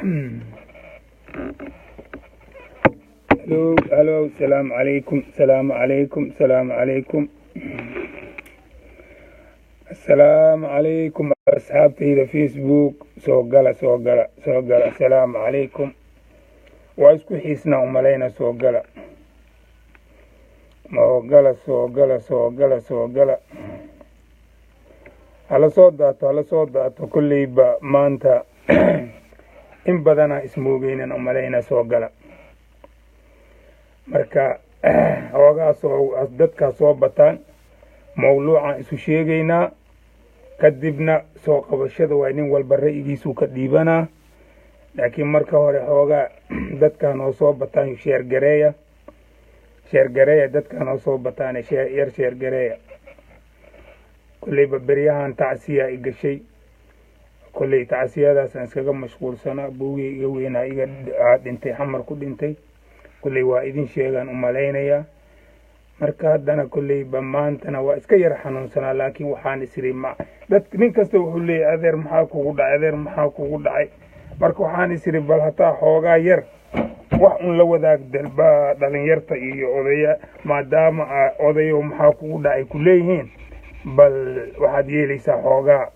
Halo, halo, salaamu calaykum, salaamu calaykum, salaamu calaykum, assalaamu calaykum, asxaabtayda Facebook. Soo gala, soo gala, soo gala. Assalaamu calaykum. Waa isku xiisnaa umalayna. Soo gala, soo gala, soo gala, soo gala, soo gala. Hala soo daato, hala soo daato. Kolleyba maanta in badanaa ismoogeynan umalayna. Soo gala. Marka xoogaa soo dadkaa soo bataan, mawluucaan isu sheegaynaa, kadibna soo qabashada waa nin walba ra'yigiisuu ka dhiibanaa. Laakiin marka hore xoogaa dadkaan oo soo bataan, share gareeya, share gareeya. Dadkaan oo soo bataan, yar share gareeya. Kolleyba beryahan tacsiyaa i gashay. Kolley tacsiyadaasaan iskaga mashquulsanaa. Buugii iga weynaa iga dhintay, Xamar ku dhintay. Kolley waa idin sheegaan umalaynayaa. Marka haddana kolleyba maantana waa iska yar xanuunsanaa, laakiin waxaan isiri ma dad nin kasta wuxuu leeyahy, "Adeer, maxaa kugu dhacay? Adeer, maxaa kugu dhacay?" Marka waxaan isiri, bal hataa xoogaa yar wax un la wadaag dalba dhalinyarta iyo odaya, maadaama odayo "Maxaa kugu dhacay?" ku leeyihiin. Bal waxaad yeelaysaa xoogaa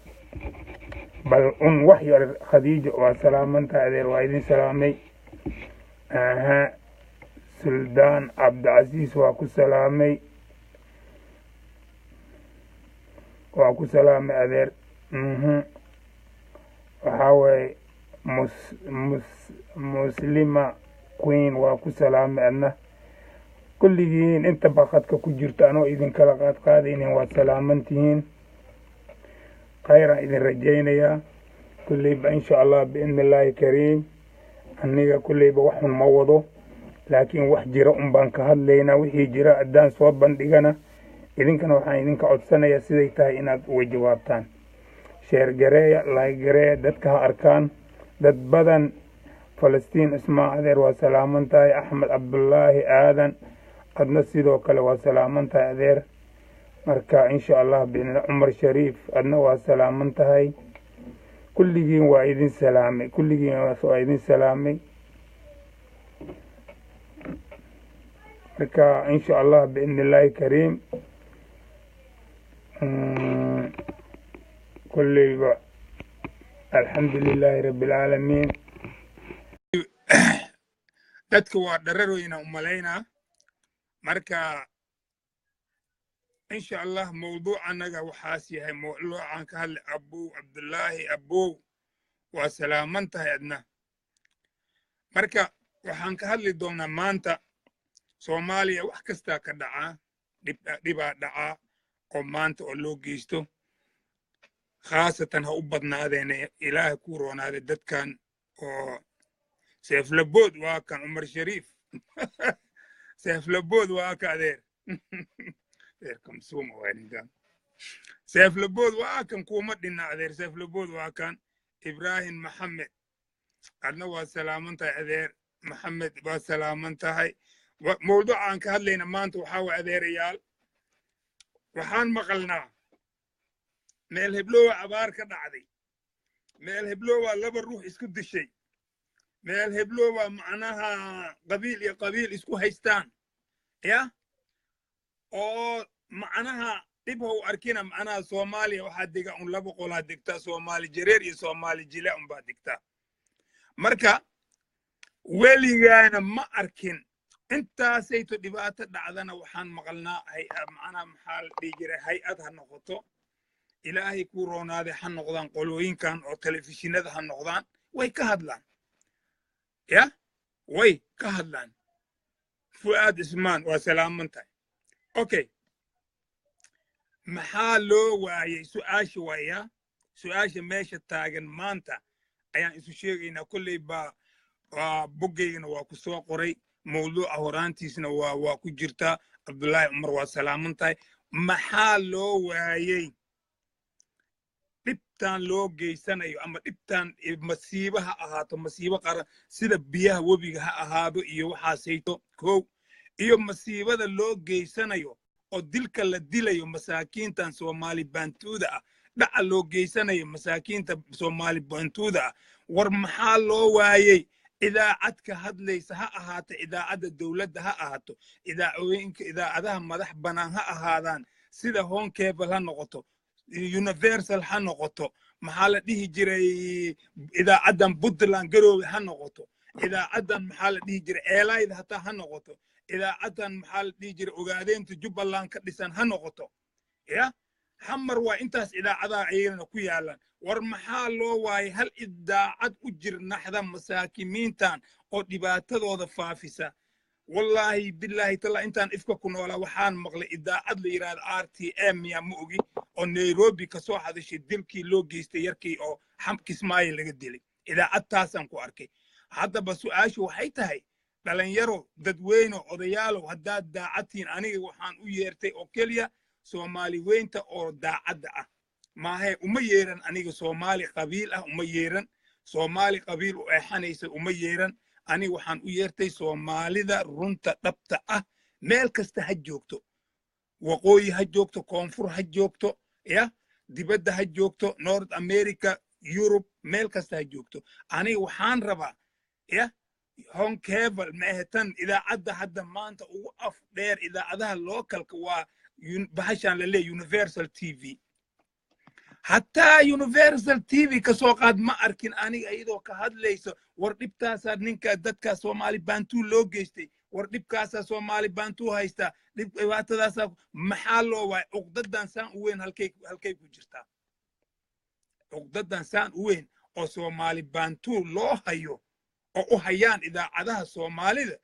bal un wax yar. Khadiijo, waa salaamantahay. Adeer, waa idin salaamay. Aha, Suldaan Cabdicasiis, waa ku salaamay, waa ku salaamay, adeer. Waxaa waaye mus mus Muslima Queen, waa ku salaamay adna. Kulligiin inta bakadka ku jirto, anoo idinkala qaad qaadaynin, waad salaaman tihiin. Khayraan idin rajaynayaa kulleyba, insha Allah, biidni Illaahi kariim. Aniga kulleyba wax xun ma wado, laakiin wax jira un baan ka hadlaynaa. Wixii jira haddaan soo bandhigana, idinkana waxaan idinka codsanayaa siday tahay inaad uga jawaabtaan. Share gareeya, like gareeya, dadka ha arkaan dad badan. Falastiin Ismaa, adeer, waa salaaman tahay. Axmed Cabdulaahi Aadan, adna sidoo kale waa salaaman tahay, adeer. Marka insha Allah biidni. Cumar Shariif, adna waa salaaman tahay. Kulligiin waa idin salaamay, kulligiin waa idin salaamay. Marka insha Allah, biidni Illaahi kariim, kolleyba alxamdu lilaahi rabbi alcaalamiin. Dadka waa dhararoyna umalaynaa. Marka insha Allah mawduucanaga waxaas yahay mawduucaan ka hadlay. Abow Cabdullaahi, abow, waa salaaman tahay adna. Marka waxaan ka hadli doonaa maanta Soomaaliya. Wax kastaa ka dhacaa, dhibaa dhacaa oo maanta oo loo geysto, khaasatan ha u badnaadeene, Ilaahay ku roonaade, dadkan oo seeflabood. Waa kan Cumar Shariif, seeflabood waa ka adeer. Adeer kamsuuma waa ninkan. Seeflabood waa kan, kuuma dhinna, adeer. Seeflabood waa kan. Ibraahim Maxamed, adna waa salaaman tahay. Adeer Maxamed, waa salaaman tahay. Mawduuca aan ka hadlayna maanta waxaa way, adeerayaal, waxaan maqalnaa meel hebloowa abaar ka dhacday, meel hebloowa laba ruux isku dishay, meel hebloowa macnaha qabiil iyo qabiil isku haystaan, ya oo macnaha dhib ha u arkina. Macnaha Soomaaliya waxaa dega un laba qolaa degtaa, Soomaali jareer iyo Soomaali jila unbaa degtaa. Marka weligaana ma arkin intaasayto dhibaato dhacdana. Waxaan maqalnaa macnaha, maxaa la dhihi jiray, hay-ad ha noqoto, Ilaahay kuu roonaaday, ha noqdaan qolooyinkan oo telefishinada ha noqdaan, way ka hadlaan, ya way ka hadlaan. Fu'aad Ismaan, waa salaaman tahay. Okay, maxaa loo waayey? Su'aasha waaya, su'aasha meesha taagan maanta ayaan isu sheegaynaa. Kolley baa boggaygana waa ku soo qoray, mawduuca horaantiisna waa ku jirtaa. Cabdullaahi Cumar, waa salaaman tahay. Maxaa loo waayey dhibtan loo geysanayo, ama dhibtan masiibo ha ahaato, masiibo qaran sida biyaha webiga ha ahaado iyo waxaasayto kow, iyo masiibada loo geysanayo oo dilka la dilayo masaakiintan Soomaali baantuuda ah Dhaca loo geysanayo masaakiinta Soomaali Bantuuda ah, war maxaa loo waayey idaacad ka hadlaysa? Ha ahaato idaacadda dowladda, ha ahaato idaacooyinka, idaacadaha madax bannaan ha ahaadaan, sida Horn Cable ha noqoto, Universal ha noqoto, maxaa la dhihi jiray, idaacaddan Puntland Garoowe ha noqoto, idaacaddan, maxaa la dhihi jiray, Eelayda hataa ha noqoto, idaacaddan, maxaa la dhihi jiray, Ogaadeynta Jubbaland ka dhisan ha noqoto. Ya Xamar waa intaas idaacadaha ayagana ku yaalaan. War maxaa loo waayay hal idaacad u jirnaxda masaakimiintan oo dhibaatadooda faafisa? Wallaahi, bilaahi, tala, intaan ifka ku noolaa waxaan maqlay idaacad la yidhahda RTM miya, ma ogi, oo Nairobi kasoo hadashay dilkii loo geystay yarkii oo Kismaayo laga dilay. Idaacad taasaan ku arkay. Haddaba su-aashu waxay tahay, dhalinyaro, dadweyne, odayaalow, haddaad daacadtihiin, aniga waxaan u yeertay oo keliya Soomaali weynta oo daacadda ah maahe. Uma yeeran aniga Soomaali qabiil ah, uma yeeran Soomaali qabiil u eexanaysa, uma yeeran. Aniga waxaan u yeertay Soomaalida runta dhabta ah, meel kasta ha joogto, waqooyi ha joogto, koonfur ha joogto, ya dibadda ha joogto, North America, Europe, meel kasta ha joogto. Aniga waxaan rabaa, ya Horn Cable maahe, tan idaacadda hadda maanta ugu af dheer idaacadaha localka waa bahashaan la leeyahy Universal TV. Hataa Universal TV ka soo qaad, ma arkin aniga iyadoo ka hadlayso, war dhibtaasaa ninka dadka Soomaali Bantuu loo geystay, war dhibkaasaa Soomaali Bantuu haystaa, dhib dhibaatadaasaa. Maxaa loo waay cuqdadan saan u weyn? Halkay ku jirtaa cuqdadan saan u weyn oo Soomaali Bantuu loo hayo oo u hayaan idaacadaha Soomaalida?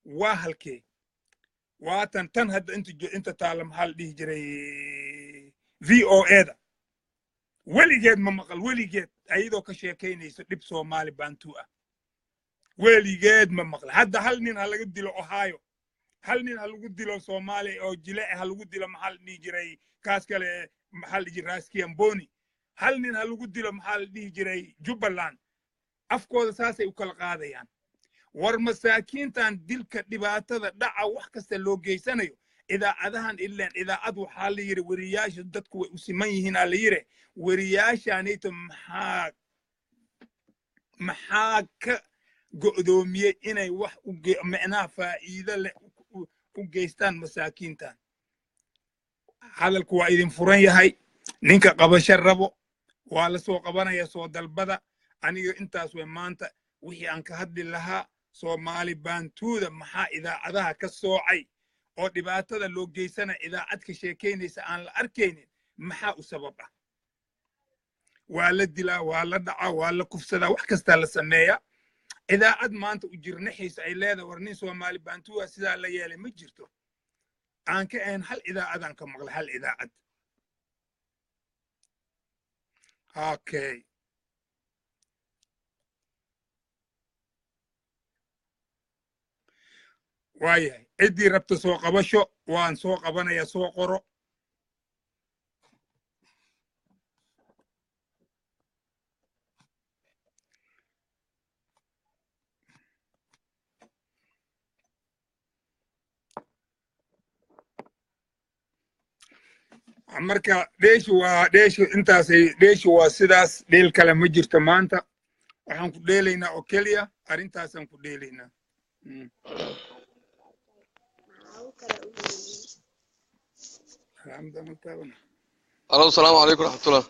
Waa halkee? Waatan tan hadda inta taala, maxaa la dhihi jiray, VOA da weligeed ma maqal, weligeed ayadoo ka sheekaynayso dhib Soomaali Bantu ah, weligeed ma maqal. Hadda hal nin ha laga dilo Ohio, hal nin ha lagu dilo Soomaali oo jile ha lagu dilo, maxaa la dhihi jiray, kaas kale, maxaa la dhihi jiray, Raskiamboni, hal nin ha lagu dilo, maxaa la dhihi jiray, Jubbaland, afkooda saasay u kala qaadayaan. War masaakiintan dilka, dhibaatada, dhaca, wax kasta loo geysanayo, idaacadahan ileen idaacad waxaa la yidhi weriyaasha dadku way u siman yihiin aa la yidhi. Weriyaashaanayto maxaa ka go'doomiyey inay wax micnaha faa'iido leh u geystaan masaakiintan? Hadalku waa idin furan yahay. Ninka qabasho rabo waa la soo qabanaya, soo dalbada. Aniga intaas way maanta wixii aan ka hadli lahaa. Soomaali Baantuuda maxaa idaacadaha ka soocay oo dhibaatada loo geysana idaacad ka sheekaynaysa aan la arkaynin? Maxaa u sabab ah? Waa la dilaa, waa la dhacaa, waa la kufsadaa, wax kastaa la sameeyaa. Idaacad maanta u jirnaxiisa ay leedahay war nin Soomaali Baantuuga sidaa la yeelay ma jirto, aan ka ahayn hal idaacadaan ka maqlay, hal idaacad. Okay, waayahay, ciddii rabta soo qabasho waan soo qabanaya, soo qoro. Marka dheeshu waa dheeshu, intaasay dheeshu waa sidaas. Dheel kale ma jirto maanta. Waxaan ku dheelaynaa oo keliya arrintaasaan ku dheelaynaa. Alo, asalaamu calaykum raxmatullah.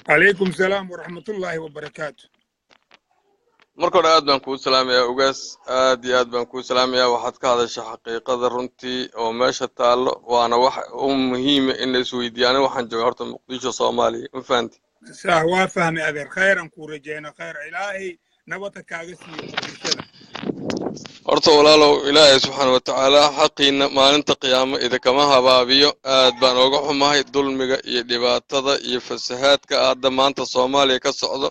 Calaykum salaam waraxmatullaahi wabarakaatu. Marka hore aad baan kuu salaamayaa, Ugaas, aad iyo aad baan kuu salaamayaa. Waxaad ka hadashay xaqiiqada runtii oo meesha taallo, waana wax u muhiima in la isweydiiyo. Aniga waxaan joogaa horta Muqdisho, Soomaaliya, ma fahanti? Sah, waa fahmay adeer. Khayran kuu rajeyna, khayr Ilaahay nabadda kaaga siiyo bulshada. Horta walaalow, Ilaahay subxaana wa tacaala xaqiina maalinta qiyaamo idinkama habaabiyo. Aad baan ooga xumahay dulmiga iyo dhibaatada iyo fasahaadka hadda maanta Soomaaliya ka socdo,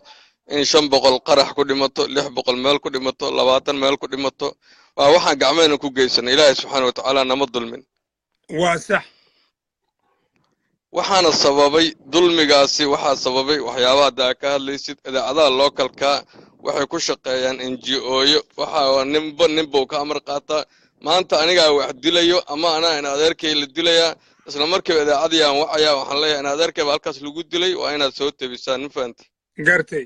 in 500 qarax ku dhimato, 600 meel ku dhimato, 20 meel ku dhimato. Waa waxaan gacmehena ku geysanay. Ilaahay subxaana wa tacaala nama dulmin. Waa sax. Waxaana sababay dulmigaasi, waxaa sababay waxyaabaha hadda aad ka hadlaysid. Idaacadaha localka waxay ku shaqeeyaan NGO-yo. Waxa ninba ninbuu ka amar qaataa. Maanta anigaa wax dilayo ama anaa in adeerkay la dilayaa, Isla markiiba idaacadii aan wacayaa, waxaan leeyahay in adeerkayba halkaas lagu dilay, waa inaad soo tebisaan. Ma fahanti? Gartay.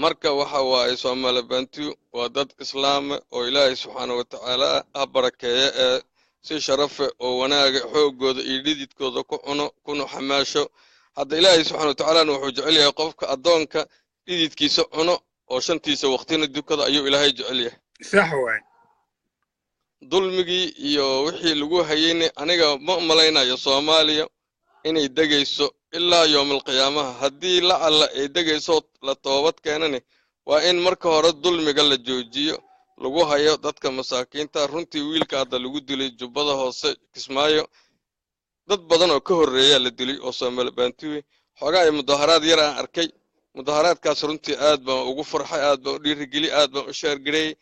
Marka waxa waaye, Soomaali Bantu waa dad islaama oo Ilaahay subxaana wa tacaala ha barakeeya, ee si sharafe oo wanaaga xooggooda iyo dhididkooda ku cuno kuna xamaasho. Hadda Ilaahay subxana wa tacaalana wuxuu jecel yahay qofka addoonka dhididkiisa cuno oo shantiisa waqtina dukada ayuu Ilaahay jecel yahay. Sax waay. Dulmigii iyo wixii lagu hayeyna aniga ma malaynayo Soomaaliya inay degayso ilaa yoomalqiyaamaha. Haddii lacalla ay degayso la toobad keenani, waa in marka hore dulmiga la joojiyo lagu hayo dadka masaakiinta. Runtii wiilka hadda lagu dilay Jubbada Hoose, Kismaayo, dad badan oo ka horreeyaa la dilay oo Soomaali Baantuwe. Xoogaa ay mudaharaad yar aan arkay, mudaharaadkaas runtii aad baan ugu farxay, aad baan u dhiirigeli, aad baan u sheergareeyey.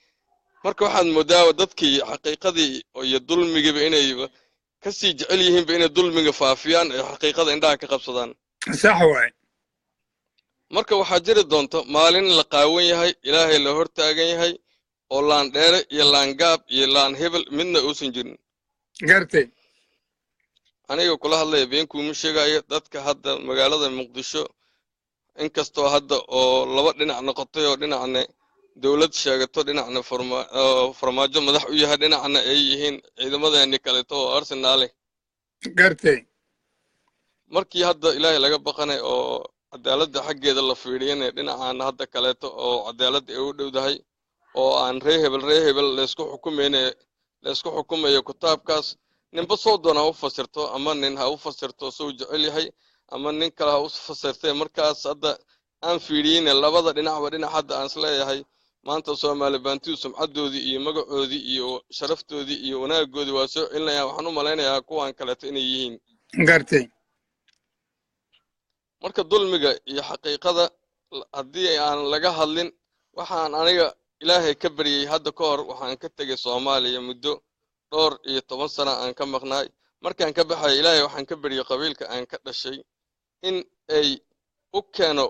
Marka waxaad moodaa dadkii xaqiiqadii iyo dulmigiiba inay ka sii jecel yihiinba inay dulmiga faafiyaan ee xaqiiqada indhaha ka qabsadaan. Sax waay. Marka waxaa jiri doonta maalin la qaawan yahay, Ilaahay la hor taagan yahay, oo laan dheere iyo laan gaab iyo laan hebel midna uusan jirin. Gartay. Aniga kula hadlaya been kuuma sheegayo. Dadka hadda magaalada Muqdisho, inkastoo hadda oo laba dhinac noqotay, oo dhinacna dowlad sheegato, dhinacna Farmaajo madax u yahay, dhinacna ay yihiin ciidamadeeni kaleeto oo arsenaale. Gartay. Markii hadda Ilaahay laga baqanay oo cadaaladda xaggeeda la fiidhiyana, dhinacaana hadda kaleeto oo cadaaladda ay u dhowdahay oo aan ree hebel ree hebel laysku xukumayne, laysku xukumayo kitaabkaas, ninba soo doona ha u fasirto, ama nin ha u fasirto suu jecel yahay, ama nin kale ha u fasirtee. Markaas hadda aan fiidhiyeyna labada dhinacba, dhinac hadda aan isleeyahay maanta Soomaali Baantidu sumcaddoodii iyo magacoodii iyo sharaftoodii iyo wanaaggoodii waa soo celinayaan, waxaan u malaynayaa kuwan kaleeto inay yihiin. Gartay. Marka dulmiga iyo xaqiiqada haddii aan laga hadlin, waxaan aniga Ilaahay ka baryey hadda ka hor, waxaan ka tegey Soomaaliya muddo dhowr iyo toban sana aan ka maqnaay. Markaan ka baxay, Ilaahay waxaan ka baryey qabiilka aan ka dhashay in ay u keeno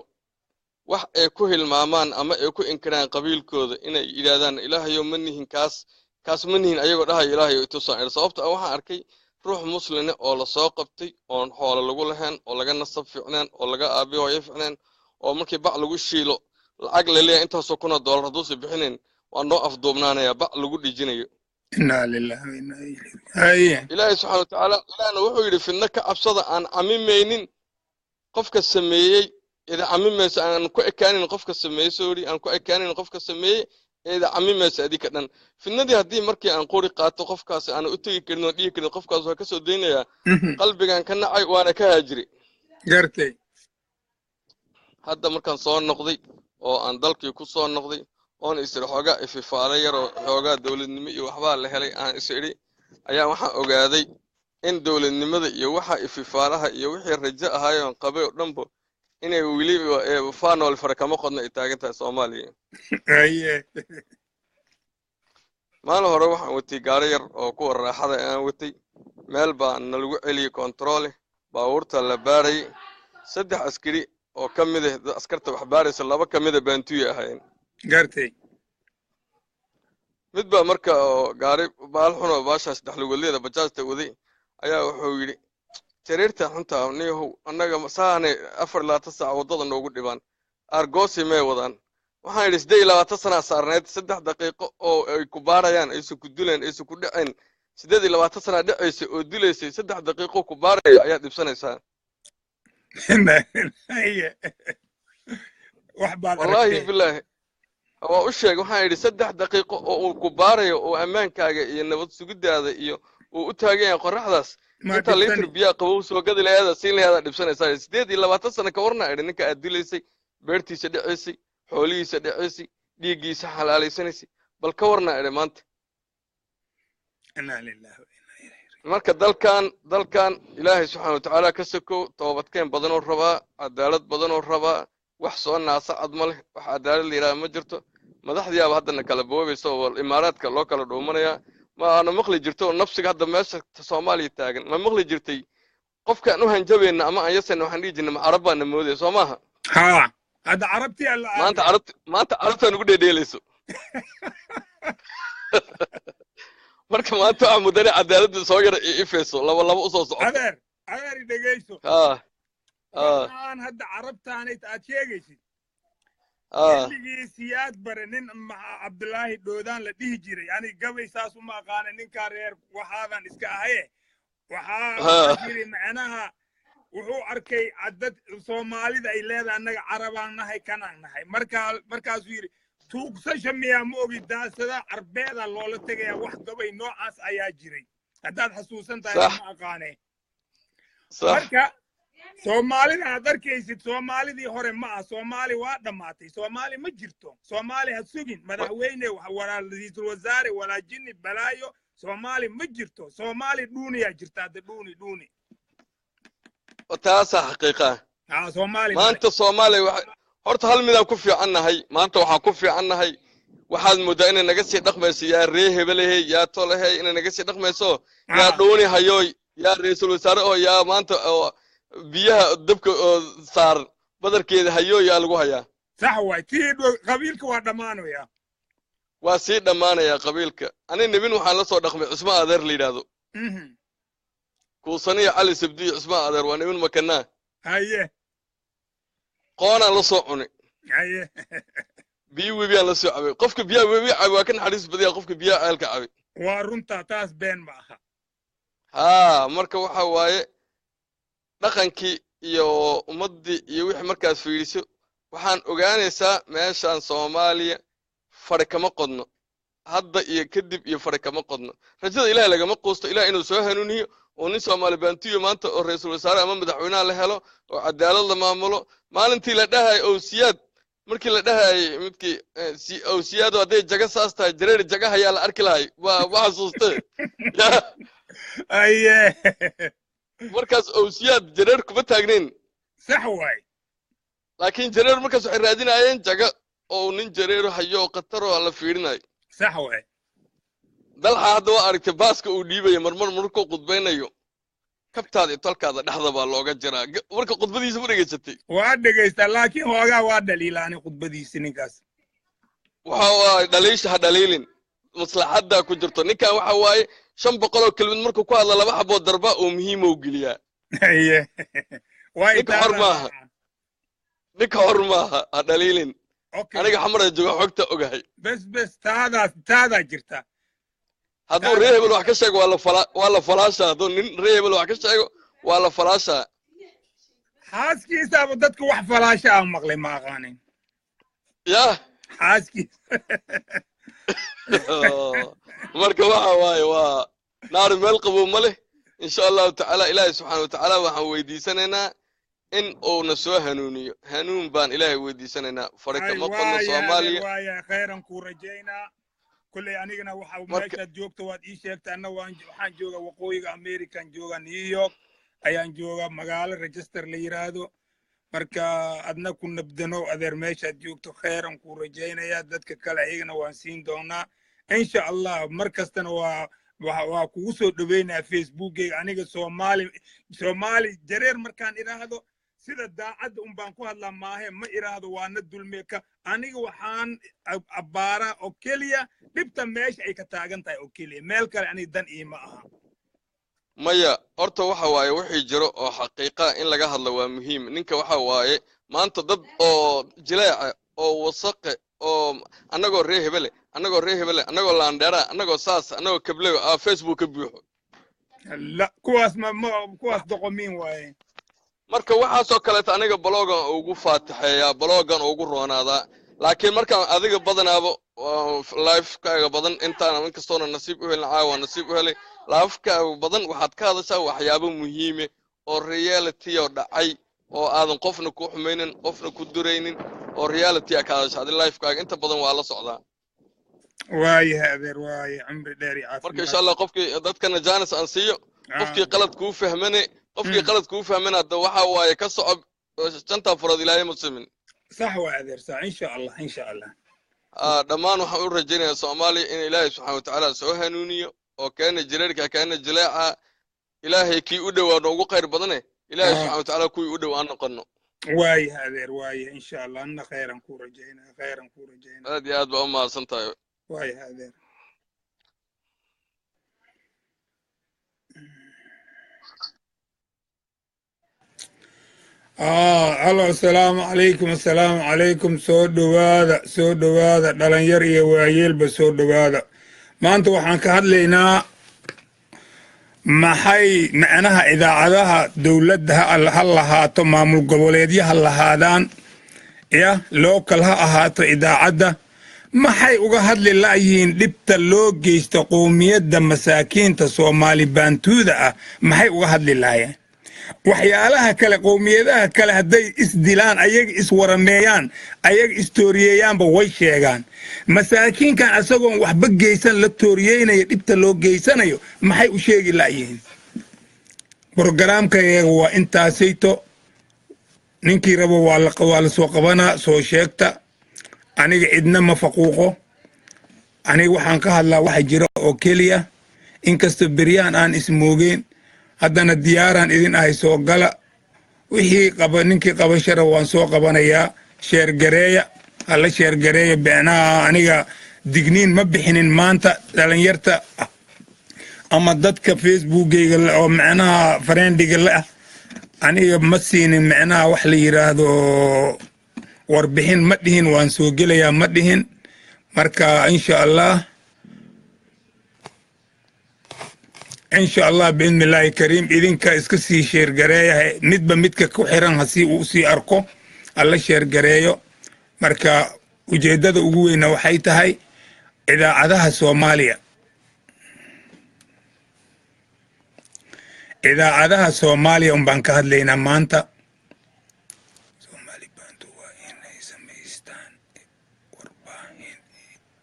wax ay ku hilmaamaan ama ay ku inkiraan qabiilkooda, inay yidhaahdaan, "Ilaahayow, ma nihin kaas, kaas ma nihin," ayagoo dhahayo, "Ilaahayow itusaan idhi." Sababta ah waxaan arkay ruux muslina oo lasoo qabtay oon xoolo lagu lahayn, oo laga nasab fiicneen, oo laga aabi hooyo fiicneen, oo markii bac lagu shiilo lacag la leeyahay intaasoo kun oo dollar hadduusan bixinin waa noo afduubnaanaya, bac lagu dhijinayo. Inaa lillahi wa inaa ilayhi. Haye. Ilaahay subxaana watacaala, Ilaahna wuxuu yidhi, fidno ka cabsada aan camimaynin qofka sameeyey, ida camimaysa, aan ku ekaanin qofka sameeyey, sorry, aan ku ekaanin qofka sameeyey ee ida camimaysa adika dhan. Fidnadii haddii markii aan qori qaato qofkaasi aan u tegi karin oo dhihi karin qofkaas waa kasoo daynayaa, qalbigaan ka nacay waana ka haajiri. Gartay. Hadda markaan soo noqday oo aan dalkii ku soo noqday oon is idhi xoogaa ififaale yaroo xoogaa dowladnimo iyo waxbaa la helay aan is idhi, ayaa waxaan ogaaday in dowladnimada iyo waxa ififaalaha iyo wixii rajo ahaayoon qabay oo dhanba inay weliba faanool fara kama qodna ay taagan tahay Soomaaliya. Haye. Maalin hore waxaan watay gaari yar oo kuwa raaxada aan watay. Meel baa nalagu celiyey kontaroole, baabuurta la baarayay. Saddex askari oo ka mid ah askarta wax baaraysa, laba ka mid a Baantuya ahaayeen. Gartay. Mid baa marka oo gaari baal xun oo baashaas dhexlugoodleeda bajaajta waday ayaa wuxuu yidhi, "Jariirta xunta niyahow, annaga saanay 24 saac waddada noogu dhibaan, aargoosi may wadaan." Waxaan yidhi, 28 sanaa saarnayd, 3 daqiiqo oo ay ku baarayaan aysan ku dilayn aysan ku dhacayn, 28 sanaa dhacaysay oo dilaysay, 3 daqiiqo ku baarayo ayaad dhibsanaysaa. Haye, wax baad Wallaahi aragtay. Bilaahi waa u sheeg, waxaan yidhi, 3 daqiiqo oo uu ku baarayo oo ammaankaaga iyo nabad sugiddaada iyo uu u taagan yahay qorraxdaas Ma intaa litir dhibsani. biyaa qabow soo gadi lahaada siin lahaada dhibsanaysaa. 28 sano ka warna idhi, ninka aad dilaysay, beertiisa dhicaysay, xoolihiisa dhicaysay, dhiiggiisa xalaalaysanaysay, bal ka warna idhi maanta. Inaa lillahi wa inaa ilayhi. Marka dalkan Ilaahay subxaana watacaala ka sokow toobadkeen badanoo rabaa, cadaalad badanoo rabaa. Wax soo naasa cad ma leh, wax cadaalad la yidhaha ma jirto. Madaxdiyaaba haddana kala boobaysa oo Imaaraadka loo kala dhuumanayaa. Ma aana maqli jirto oo nafsiga hadda meesha Soomaaliya taagan ma maqli jirtay? Qofkaan u hanjabayna ama aan yasayna waxaan dhihi jirnay, ma Carab baana moodaya, soo maaha? Haa, hadda Carabtii alla Maanta aadaya. Carabta, maanta Carabtaa nugu dheedheelayso. Marka maanta waxaa mudane cadaaladda soo yara ifayso, laba laba usoo socoto. Adeer, adeer, i dhegayso. Ha ha. Waxaan hadda Carabtaanayt aad sheegaysid, xilligii Siyaad Bare, nin Cabdulaahi Dhoodaan la dhihi jiray, ani gabay saas uma aqaana, ninkaa reer waxaadan iska ahaye, waxaa jiri macnaha wuxuu arkay dad Soomaalida ay leedahay annaga Carabaan nahay, kanaan nahay. Markaa markaasuu yidhi, tuugsasha miyaa ma ogi, daasada Carbeeda loola tegaya. Wax gabay noocaas ayaa jiray, haddaad xasuusan tahay, ma aqaane. Marka Soomaalida aad arkaysid Soomaalidii hore ma ah. Soomaali waa dhammaatay, Soomaali ma jirto. Soomaali ha sugin madaxweyne walaa ra'iisul wasaare walaa jinni balaayo. Soomaali ma jirto, Soomaali dhuuniyaa jirta hadda, dhuuni, dhuuni. Taasaa xaqiiqa. Aa, Soomaali. Maanta Soomaaliya horta hal midaan ku fiican nahay. Maanta waxaan ku fiican nahay, waxaad mooddaa inay naga sii dhaqmayso yaa ree hebelehey, yaa tolehey, inay naga sii dhaqmayso yaa dhuuni hayooy, yaa ra'iisul wasaare oo yaa maanta oo biyaha dabka oo saaran badarkeeda hayooy yaa lagu hayaa. Sax waay, tii qabiilka waa dhammaanaya. Waa sii dhammaanayaa qabiilka. Ani nibin waxaan la soo dhaqmay Cusmaan Adeer la yidhaahdo, Kuusaniya Cali Sabdiyo. Cusmaan Adeer waa nibin makanaa. Qoonaan la soo cunay. Biyo webiyaan la soo cabay. Qofka biyaha webi cabay waa ka naxariis badaya qofka biyaha ceelka cabay. Waa runtaa, taas been ma aha. Haa, marka waxa waaye dhaqankii iyo ummaddii iyo wixii markaad fiiriso, waxaan ogaanaysaa meeshaan Soomaaliya fari kama qodno hadda iyo kadib, iyo fari kama qodno. Rajada Ilaah lagama quusto, Ilaah inuu soo hanuuniyo oo nin Soomaali baantiyo maanta oo ra'iisul wasaare ama madaxweynaha la helo oo cadaalad la maamulo. Maalintii la dhahay Owsiyaad, markii la dhahayay midkii Owsiyaado, hadday jaga saas tahay, jareer jaga hayaa la arki lahay. Waa xasuustee? Aye. Markaas Owsiyaad jareer kuma taagnayn. Sax waay. Laakiin jareer markaas waxay raadinayeen jaga oo nin jareer hayo oo khatar oo la fiirinayo. Sax waay. Dalxa hadda waa aragtay baaska uu dhiibayo marmar markuu khudbaynayo, kabtaada iyo tolkaada dhexda baa looga jiraa. Marka khudbadiisa ma dhegaysatay? Waa dhegaystaa, laakiin hoogaa waa dhaliilaani khudbadiisi ninkaas. Waxa waaye dhaliisha ha dhaliilin, maslaxaddaa ku jirto. Ninkan waxa waaye 500 oo kelmad markuu ku hadla, laba xaboo darba oo muhiim uu geliyaa. Ninka xor maaha, ninka xor maaha, ha dhaliilin. Aniga Xamara jooga, xogta ogahay. Bes bes, taadaas taadaa jirta. Hadduu ree hebel wax ka sheego, waa la falaashaa. Hadduu nin ree hebel wax ka sheego, waa la falaashaa. Xaaskiisaaba dadka wax falaasha aan maqlay, ma aqaanin. Yah. Xaaskiisa. Marka waxa waaye waa naar meel qabow ma leh. Insha Allahu tacaala, Ilaahay subxaana watacaala waxaan weydiisanaynaa in uuna soo hanuuniyo. Hanuun baan Ilaahay weydiisanaynaa, fari kama qodno Soomaaliya. Waaya, khayran kuu rajaynaa. Kulley anigana waxa meeshaad joogto waad ii sheegtay. Anna waxaan joogaa waqooyiga American, jooga New York ayaan joogaa, magaalo Register la yiraahdo. Marka adna ku nabdano, adeer, meeshaad joogto. Khayran kuu rajaynayaa. Dadka kale ayagana waan siin doonaa insha Allah. Mar kastana waa kugu soo dhoweynaya Facebookgayga. Aniga Soomaali, Soomaali jareer markaan idhaahdo, sida daacadda un baan ku hadlaa, maahe ma idhaahdo waana dulmiye ka. Aniga waxaan abbaaraa oo keliya dhibta meesha ay ka taagan tahay oo keliya, meel kale aniga dan iima aha. Maya, horta waxa waaye wixii jiro oo xaqiiqa in laga hadlo waa muhiim. Ninka waxa waaye maanta dad oo jileeca oo wasaqe oo annagoo ree hebele, annagoo ree hebele, annagoo laandheera, annagoo saas, annagoo kableyo aa Facebook ka buuxo. La, kuwaas ma kuwaas doqomiin waaye. Marka waxaasoo kaleeto aniga block-gan ugu faatixeeyaa, block-gan ugu roonaadaa. Laakiin markaan adiga badanaaba live-kaaga badan intaan inkastoona nasiib u helin, caawa waa nasiib u helay. Live-kaaga badan waxaad ka hadashaa waxyaabo muhiime oo reality oo dhacay oo aadan qofna ku xumaynin, qofna ku duraynin, oo reality a ka hadasha. Adi live-kaaga inta badan waa la socdaa. Waayahay adeer, waaye, cumri dheer iyo Marka caafimaad. Insha Allah qofkii dadkana chance aan siiyo. Qofkii qalad kuu fahmane, qofkii qalad kuu fahmane hadda waxa waaye ka soco, shanta furood Ilaahay ma simin. Sax waa adeer, sax, insha Allah, insha Allah. Dhammaan waxaan u rajaynayaa Soomaaliya in Ilaahay subxaana watacaala soo hanuuniyo oo keena jireerka, keena jileeca, Ilaahay kii u dhowaa noogu khayr badane, Ilaahay subxaana watacaala kuwii u dhow aan noqono. Waayahay adeer, waayahay, insha Allah. Anna khayran kuu rajaynaya, khayran kuu rajaynaya. Aad iyo aad baa u mahadsan tahay. Waayahay adeer. Halo, asalaamu calaykum, assalaamu calaykum. Soo dhowaada, soo dhowaada, dhalinyar iyo waayeelba soo dhowaada. Maanta waxaan ka hadlaynaa maxay macnaha idaacadaha dowladda ha lahaato, maamul goboleedyo ha lahaadaan, ya local ha ahaato idaacadda, maxay uga hadli la'yihiin dhibta loo geysta qowmiyadda masaakiinta Soomaali Baantuuda ah? Maxay uga hadli laayeen waxyaalaha kale? Qowmiyadaha kale hadday isdilaan, ayaga iswarameeyaan, ayaga istooriyeeyaanba way sheegaan. Masaakiinkan asagoon waxba geysan la tooriyeynayo, dhibta loo geysanayo, maxay u sheegi la'yihiin? Brogaraamkayaga waa intaasayto. Ninkii rabo waa la soo qabanaa, soo sheegta. Aniga cidna ma faquuqo. Aniga waxaan ka hadlaa waxa jira oo keliya. Inkastoo beryahan aan ismoogeen, haddana diyaaraan idin ahay, soo gala. Wixii qaba, ninkii qabashara waan soo qabanayaa. Share gareeya, hala share gareeya. Beenaha aniga digniin ma bixinin maanta. Dhalinyarta ama dadka Facebookgayga oo macnaha friendiga la ah, aniga ma siinin macnaha wax la yidhaahdo warbixin, ma dhihin waan soo gelayaa, ma dhihin. Marka insha Allah, insha Allah, biidni illaahi kariim, idinka iska sii share gareeya. Midba midka ku xiran hasii uu sii arko, alla share gareeyo. Marka ujeeddada ugu weyna waxay tahay idaacadaha Soomaaliya, idaacadaha Soomaaliya un baan ka hadlaynaa maanta. Soomaali Baantu waa inay samaystaan warbaahin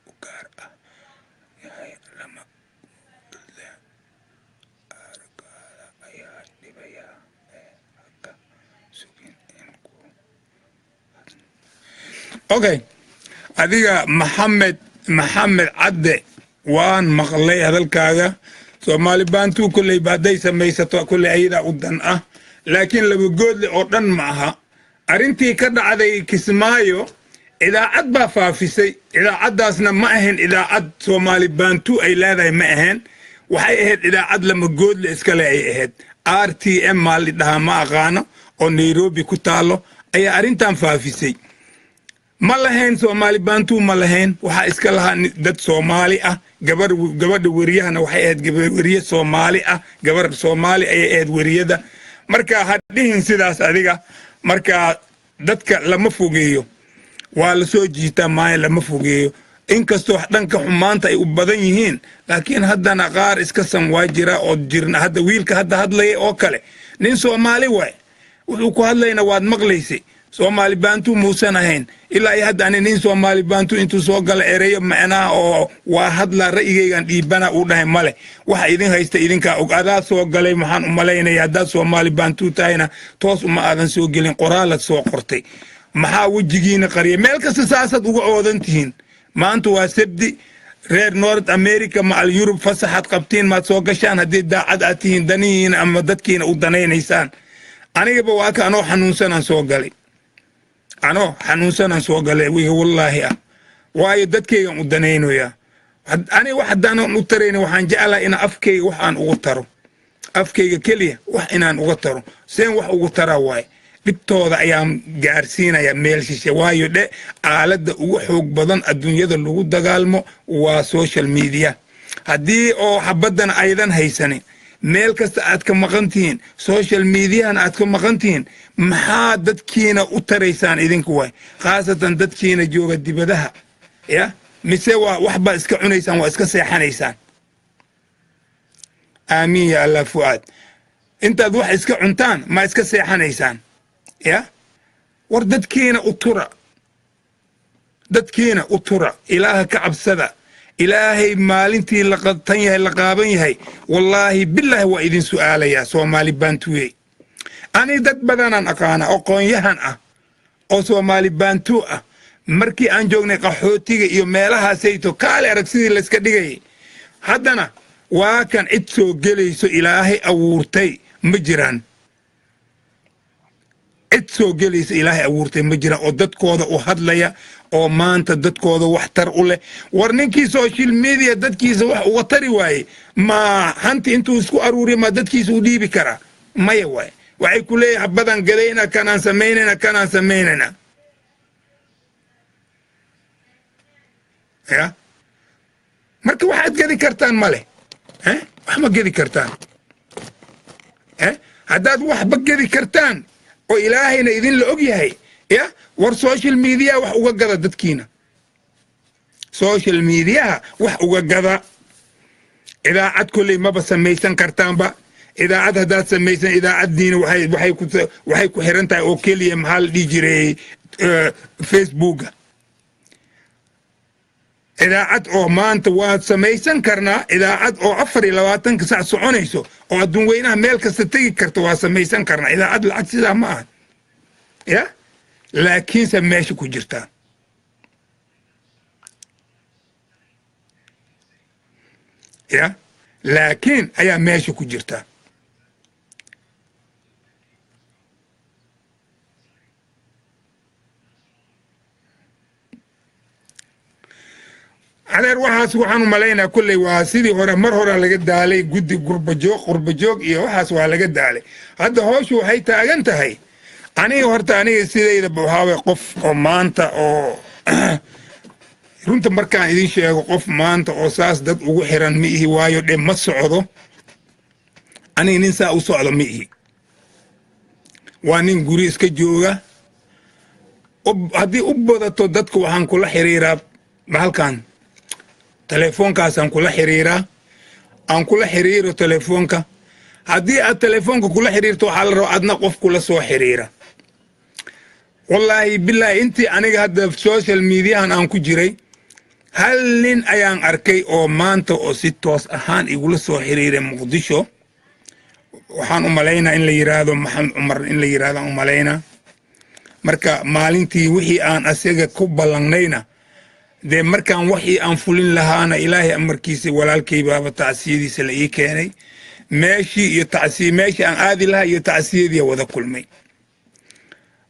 u gaar ah yahay lama argaada ayaa dhibaya ee haka sugin in ku. Okay, adiga Maxamed, Maxamed Cadde, waan maqlay hadalkaaga. Soomaali Baantuu kolleyba hadday samaysato, kolley ayadaa u dan ah, laakiin laba goodle oo dhan ma aha. Arrintii ka dhacday Kismaayo idaacad baa faafisay. Idaacaddaasna ma ahayn idaacad Soomaali Baantu ay leedahay, ma ahayn. Waxay ahayd idaacad lama goodle iskale ay ahayd. RTM maa lidhahaa, ma aqaano, oo Nairobi ku taalo ayaa arrintan faafisay. Ma lahayn Soomaali Baantu, ma lahayn. Waxaa iska lahaa dad Soomaali ah. Gabar, gabadha weriyahana waxay ahayd weriye Soomaali ah, gabar Soomaali ayay ahayd weriyada. Marka ha dhihin sidaas adiga. Marka dadka lama fogeeyo, waa la soo jiitaa maayo, lama fogeeyo. Inkastoo dhanka xumaanta ay u badan yihiin, laakiin haddana qaar iska san waa jira oo jirna. Hadda wiilka hadda hadlaya oo kale nin Soomaali waay, wuxuu ku hadlayna waad maqlaysay. Soomaali Baantu muusan ahayn. Ilaa iyo hadda ani nin Soomaali Baantu intuu soo gala ereyo macnaha oo waa hadlaa, ra'yigaygan dhiibana uu dhahay male. Waxa idin haysta idinkaa og. Adaa soo galay, maxaan u malaynaya haddaad Soomaali Baantu tahayna toos uma aadan soo gelin, qoraalad soo qortay. Maxaa wejigiina qariyay? Meel kasta saasaad uga oodan tihiin. Maanta waa Sabdi, reer North America ma al Yurub fasaxaad qabtiin, maad soo gashaan haddii daacad aad tihiin, danihiina ama dadkiina u danaynaysaan. Anigaba waa ka anoo xanuunsanaan soo galay, anoo xanuunsanaan soo galay wiga, wallaahi ah. Waayo, dadkaygan u danaynoyaa. Aniga wax haddaanan u tarayna, waxaan jeclahay inaan afkayga wax aan ugu taro, afkayga keliya wax inaan uga taro. Seen wax ugu taraa waaye? Dhibtooda ayaan gaarsiinaya meel shishe. Waayo dhe, aaladda ugu xoog badan adduunyada lagu dagaalmo waa social media. Haddii oo xabaddan aydan haysanin, meel kasta aad ka maqan tihiin, social mediahana aad ka maqan tihiin, maxaa dadkiina u taraysaan idinku waay, khaasatan dadkiina jooga dibadaha? Ya mise waa wax baad iska cunaysaan, waa iska seexanaysaan? Aamiin ya Allah. Fu'aad, intaad wax iska cuntaan ma iska seexanaysaan? Ya war, dadkiina u tura, dadkiina u tura. Ilaaha ka cabsada. Ilaahay maalintii la qatan yahay, la qaaban yahay, wallaahi bilaahi waa idin su'aalayaa. Soomaali Baantuye, ani dad badanaan aqaana aqoonyahan ah oo Soomaali Baantu ah. Markii aan joognay qaxootiga iyo meelahaasayto, kaale arag sidii layska dhigayay. Haddana waa kan cid soo gelayso Ilaahay abuurtay ma jiraan. Cid soo gelaysa Ilaahay abuurtay ma jiraan oo dadkooda u hadlaya oo maanta dadkooda waxtar u leh. War ninkii social media dadkiisa wax uga tari waaye, ma hanti intuu isku aruuriya ma dadkiisa u dhiibi karaa? Maya waay. Waxay ku leeyihin xabadaan gadayna, kanaan samaynayna, kanaan samaynayna. Ya marka waxaad gedi kartaan male, wax ma gedi kartaan. Haddaad waxba gedi kartaan oo Ilaahayna idin la og yahay, ya war social media wax uga gada dadkiina, social mediaha wax uga gada. Idaacad kolley maba samaysan kartaanba. Idaacad haddaad samaysan, idaacaddiina waxay ku xiran tahay oo keliya, maxaa la dhihi jiray, Facebooka. Idaacad oo maanta waad samaysan karnaa, idaacad oo 24-ka sac soconayso oo adduun weynaha meel kasta tegi karta waa samaysan karnaa. Idaacad lacag sidaa ma aha, ya laakiinse meesha ku jirtaa. Ya laakiin ayaa meesha ku jirtaa. Adeer, waxaas waxaan u malaynaa kolley waa sidii hore, mar horaa laga daalay guddi gurbajoog, qurbajoog iyo waxaas waa laga daalay. Hadda howshu waxay taagan tahay, aniga horta, aniga sidayda waxaa way qof oo maanta oo runta markaan idin sheego, qof maanta oo saas dad ugu xiran ma ihi, waayo dhe ma socdo. Aniga nin saa u socdo ma ihi, waa nin guri iska jooga. Haddii u badato dadka waxaan kula xiriiraa halkan, telefoonkaasaan kula xiriiraa, aan kula xiriiro telefoonka. Haddii aad telefoonka kula xiriirto, waxaa la rabaa adna qof kula soo xiriira. Wallaahi bilaahi, intii aniga hadda social mediahan aan ku jiray, hal nin ayaan arkay oo maanta oo si toos ahaan igula soo xiriiray Muqdisho. Waxaan u malaynaa in la yidhaahdo Maxamed Cumar, in la yidhahdo aan u malaynaa. Marka maalintii wixii aan asaga ku ballangnayna, dee markaan waxii aan fulin lahaana, Ilaahay amarkiisa walaalkay baaba tacsiyadiisa la ii keenay meeshii iyo tacsiy, meeshii aan aadi lahaa iyo tacsiyadii wada kulmay.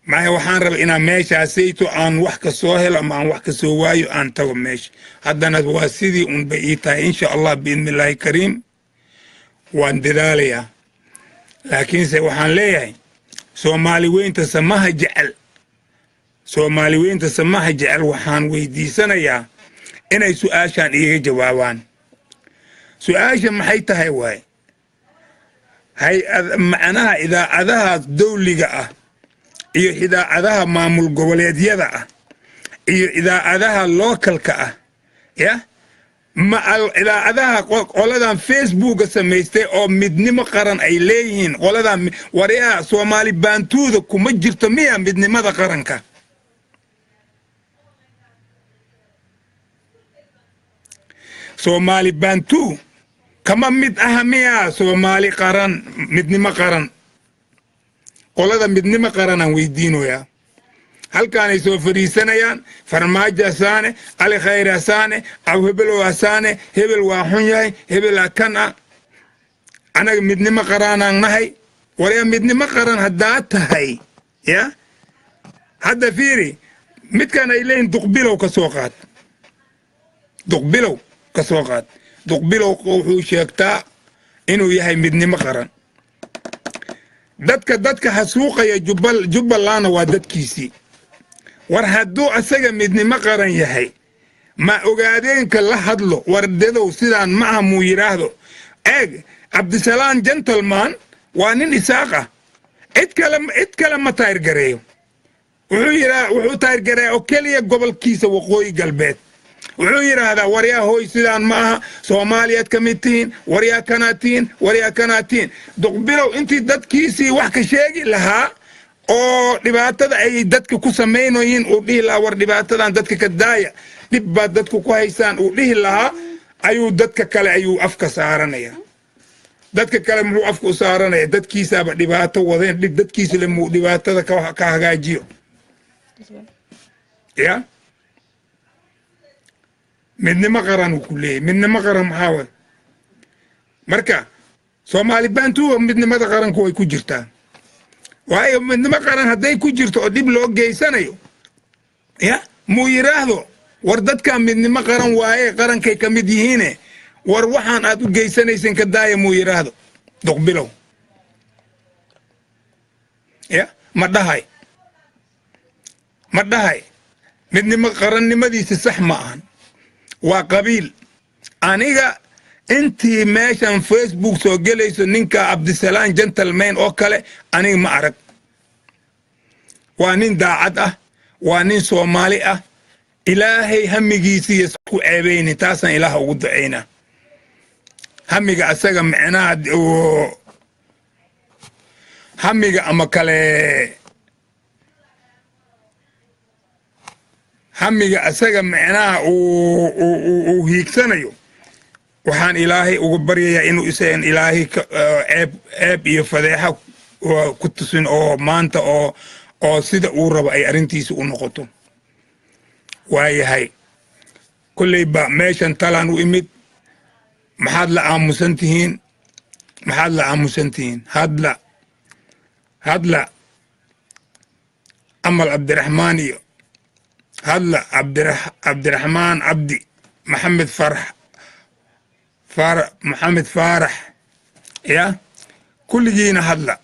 Maya, waxaan rabay inaan meeshaasayto aan wax ka soo helo ama aan wax ka soo waayo, aan tago meesha. Haddana waa sidii un bay ii tahay. Insha Allah, biidni Illaahi kariim, waan dadaalayaa. Laakiinse waxaan leeyahay Soomaali weynta samaha jecel, Soomaali weynta samaha jecel, waxaan weydiisanayaa inay su'aashaan iiga jawaabaan. Su-aasha maxay tahay? Waaye hay-ad macnaha idaacadaha dawliga ah iyo idaacadaha maamul goboleedyada ah iyo idaacadaha localka ah, ya ma idaacadaha qoladan Facebooka samaystay oo Midnimo Qaran ay leeyihiin, qoladan waryaha Soomaali baantuuda kuma jirto miya midnimada qaranka? Soomaali baantu kama mid aha miya Soomaali qaran, Midnimo Qaran? Qolada Midnimo Qaranaan weydiinoyaa. Halkaanay soo fadhiisanayaan: Farmaajo asaane, Cali Khayr asaane, aw hebelow asaane, hebel waa xun yahay, hebelaa kan ah, anaga Midnimo Qaranaan nahay. Waryaa, Midnimo Qaran haddaa tahay, ya hadda fiiri midkan ay leeyihin Duqbilow ka soo qaad, Duqbilow ka soo qaad. Duqbilow wuxuu sheegtaa inuu yahay Midnimo Qaran. Dadka xasuuqaya Jubbalandna waa dadkiisii. War hadduu asaga Midnimo Qaran yahay, ma ogaadeenka la hadlo, war dadow sidaan ma aha muu yidhaahdo? Eeg, Cabdisalaan Gentleman waa nin Isaaq ah. Cid kale ma taayirgareeyo. Wuxuu yidhaa, wuxuu taayirgareeya oo keliya gobolkiisa Waqooyi Galbeed. Wuxuu yidhaahdaa: waryaa hooy, sidaan ma aha, Soomaaliyaad ka mid tihiin, waryaa kanaad tihiin, waryaa kanaad tihiin. Duqbilow intii dadkiisii wax ka sheegi lahaa oo dhibaatada ay dadka ku samaynayiin uu dhihi lahaa, war dhibaatadan dadka ka daaya, dhib baad dadku ku haysaan uu dhihi lahaa, ayuu dadka kale ayuu afka saaranaya. Dadka kale muxuu afka u saaranaya? Dadkiisaaba dhibaato wadeen. Dhib dadkiisa le muu dhibaatada ka hagaajiyo? Ya Midnimo Qaran uu ku leeyahy. Midnimo Qaran maxaa way? Marka Soomaali baantuwa midnimada qaranku way ku jirtaa, waayo Midnimo Qaran hadday ku jirto oo dhib loo geysanayo, ya muu yidhaahdo: war dadkan Midnimo Qaran waaye, qarankay ka mid yihiine, war waxaan aad u geysanaysin ka daaya, muu yidhaahdo Duqbilow? Ya ma dhahay, ma dhahay midnimo qarannimadiisa sax ma ahan, waa qabiil. Aniga intii meeshan Facebook soo gelayso, ninka Cabdisalaan gentleman oo kale aniga ma arag. Waa nin daacad ah, waa nin Soomaali ah. Ilaahay hamigiisiiyo isku ceebaynin, taasaan Ilaah ugu ducaynaa. Hamiga asaga micnaha hamiga ama kale hamiga asaga micnaha uu hiigsanayo, waxaan Ilaahay uga baryayaa inuu isagan Ilaahay ceeb ceeb iyo fadeexa ku tusin, oo maanta oo sida uu rabo ay arrintiisa u noqoto. Waayahay, kolleyba meeshan talaan u imid. Maxaad la aamusan tihiin? Maxaad la aamusan tihiin? Hadla, hadla. Amal Cabdiraxmaan iyo hadla, Cabdiraxmaan Cabdi Maxamed Farax, Maxamed Faarax, ya kulligiina hadla.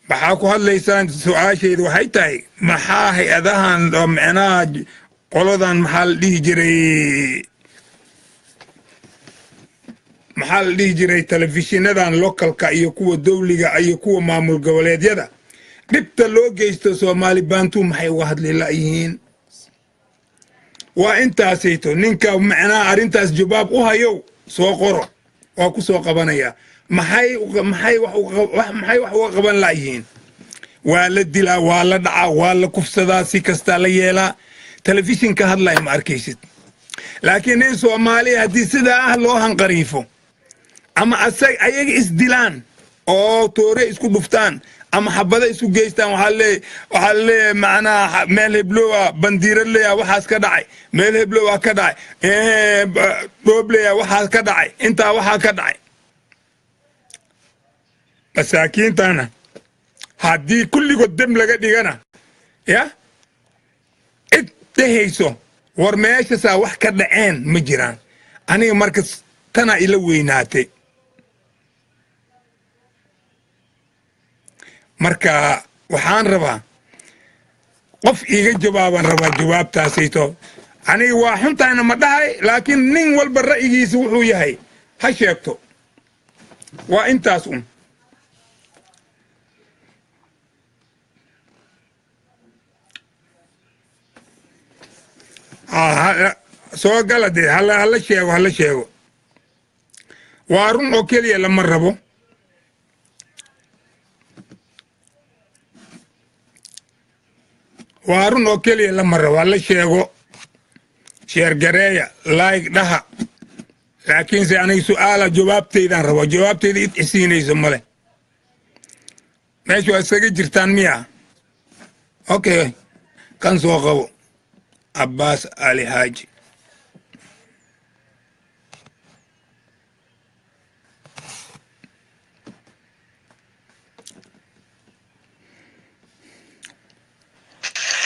Maxaa ku hadlaysaan? Su-aashaydu waxay tahay, maxaa hay-adahan oo micnaha qoladan, maxaa la dhihi jiray, maxaa la dhihi jiray, telefishinadan localka iyo kuwa dowliga iyo kuwa maamul goboleedyada dhibta loo geysto Soomaali Bantu maxay uga hadli la'yihiin? Waa intaasayto. Ninka macnaha arrintaas jawaab u hayow soo qoro, waa ku soo qabanaya. Maxay wax uga qaban la'yihiin? Waa la dilaa, waa la dhacaa, waa la kufsadaa, si kastaa la yeelaa, telefishinka hadlaya ma arkaysid. Laakiin nin Soomaaliya haddii sidaa ah loo hanqariifo ama ayaga isdilaan oo toore isku dhuftaan ama xabado isu geystaan, waxaa leeyahay macnaha meel heblowa bandiiraleya waxaas ka dhacay, meel heblowa ka dhacay, dhoobleya waxaas ka dhacay, intaa waxaa ka dhacay. Masaakiintana haddii kulligood dem laga dhigana, ya cid dhehayso war meeshasaa wax ka dhaceen ma jiraan. Aniga marka tanaa ila weynaatay. Marka waxaan rabaa qof iiga jawaabaan rabaa jawaabtaasayto. Aniga waa xuntahayna ma dhahay, laakiin nin walba ra'yigiisa wuxuu yahay ha sheegto. Waa intaas un. Soo gala dee, hala sheego, hala sheego. Waa run oo keliya lama rabo. Waa run oo keliya lama rabo, hala sheego. Share gareeya, like dhaha, laakiinse aniga su'aala jawaabtaydaan rabo. Jawaabtayda id isiinayso male. Meesha waa isaga jirtaan miya? Okay, kan soo qabo, Cabbaas Ali Xaaji.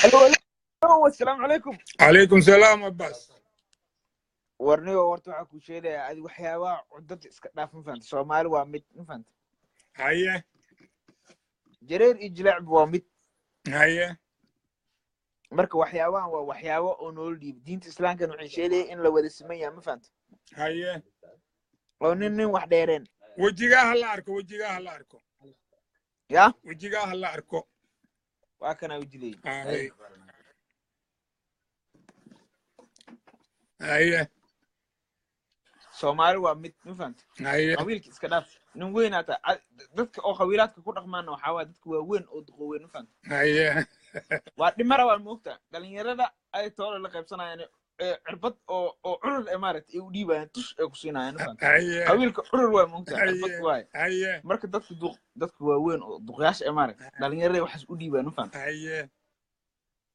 الو الو، السلام عليكم. Calaykum salaam, Cabbaas. Warnigo, horta waxaa kuu sheegayaa adi waxyaabaha cudada iska dhaaf, ma fahanta? Soomaali waa mid, ma fahanta? Haye. Jareer iyo jilaacba waa mid. Haye. Marka waxyaabahan waa waxyaabo oo noola dhiibay diinta Islaamkana, waxay sheegaya in la wada siman yahay, ma fahanta? Haye. Oo nin nin wax dheereen. Wejigaa ha la arko, wejigaa ha la arko. Ya. Wejigaa ha la arko. Waa kanaa wejigay. Haye, haye. Soomaali waa mid, ma fahanta? Haye. Qabiilka iska dhaaf, nin weynaa tahay. Dadka oo qabiilaadka ku dhaqmaana waxaa waaya dadka waaweyn oo duqoweyn, ma fahanta? Haye. Waa dhimara, waa moogta dhalinyarada ay toole la qaybsanayaan ee cirbad oo curur ee maaragtay ay u dhiibayaan, tush ay ku siinayaan, ma fahanta? Haye. Qabiilka curur waa moogta, cirbad Haye. Waaye. Haye. Marka dadka duq, dadka waaweyn oo duqyaasha ee maaragtay dhalinyarada waxaas u dhiibayaan, ma fahanta? Haye.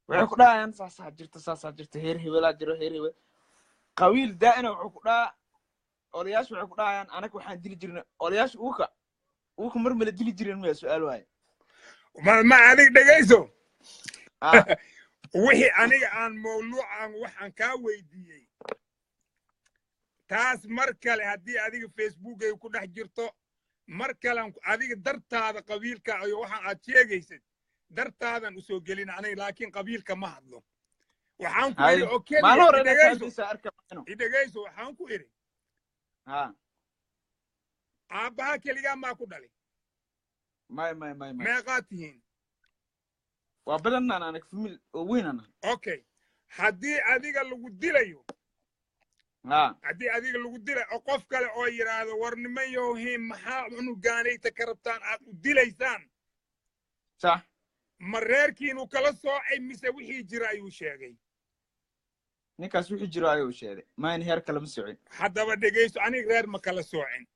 Waxay ku dhahayaan saasaa jirta, saasaa jirta, heer hebelaa jiro, heer hebel qabiil daa'ina wuxuu ku dhahaa. Odayaashu waxay ku dhahayaan anaga waxaan dili jirnay odayaasha uuka mar mala dili jirin maya? Su-aal waaye. Ma adig dhegayso. Ah. Wixii aniga aan mawluucan waxaan kaa weydiiyey taas mar kale haddii adiga Facebookay ku dhex jirto. Mar kalen adiga dartaada qabiilka iyo waxaan aad sheegaysid dartaadan usoo gelin aniga, laakiin qabiilka ma hadlo. Waxaan ku Hay. idhi oo keliya Maalin hore inaad ka idhegayso. Hadlaysaa arka maano. Idhegayso, waxaan ku idhi Ha. Aabbaha keligaa maa ku dhalay? May, may, may, may. Meeqaad tihiin? Waa badanaan anag, family oo weyn aan. Okay, haddii adiga lagu dilayo, Ha. haddii adiga lagu dilayo oo qof kale oo yidhaahdo, "War niman yohiin, maxaa cunugaanayta ka rabtaan aad u dilaysaan?" Sax. Ma reerkiinu kala soocay mise wixii jira ayuu sheegay? Ninkaas wixii jiro ayuu sheegay, mayn heer kalama socin. Haddaba dhegayso, aniga reer ma kala soocin.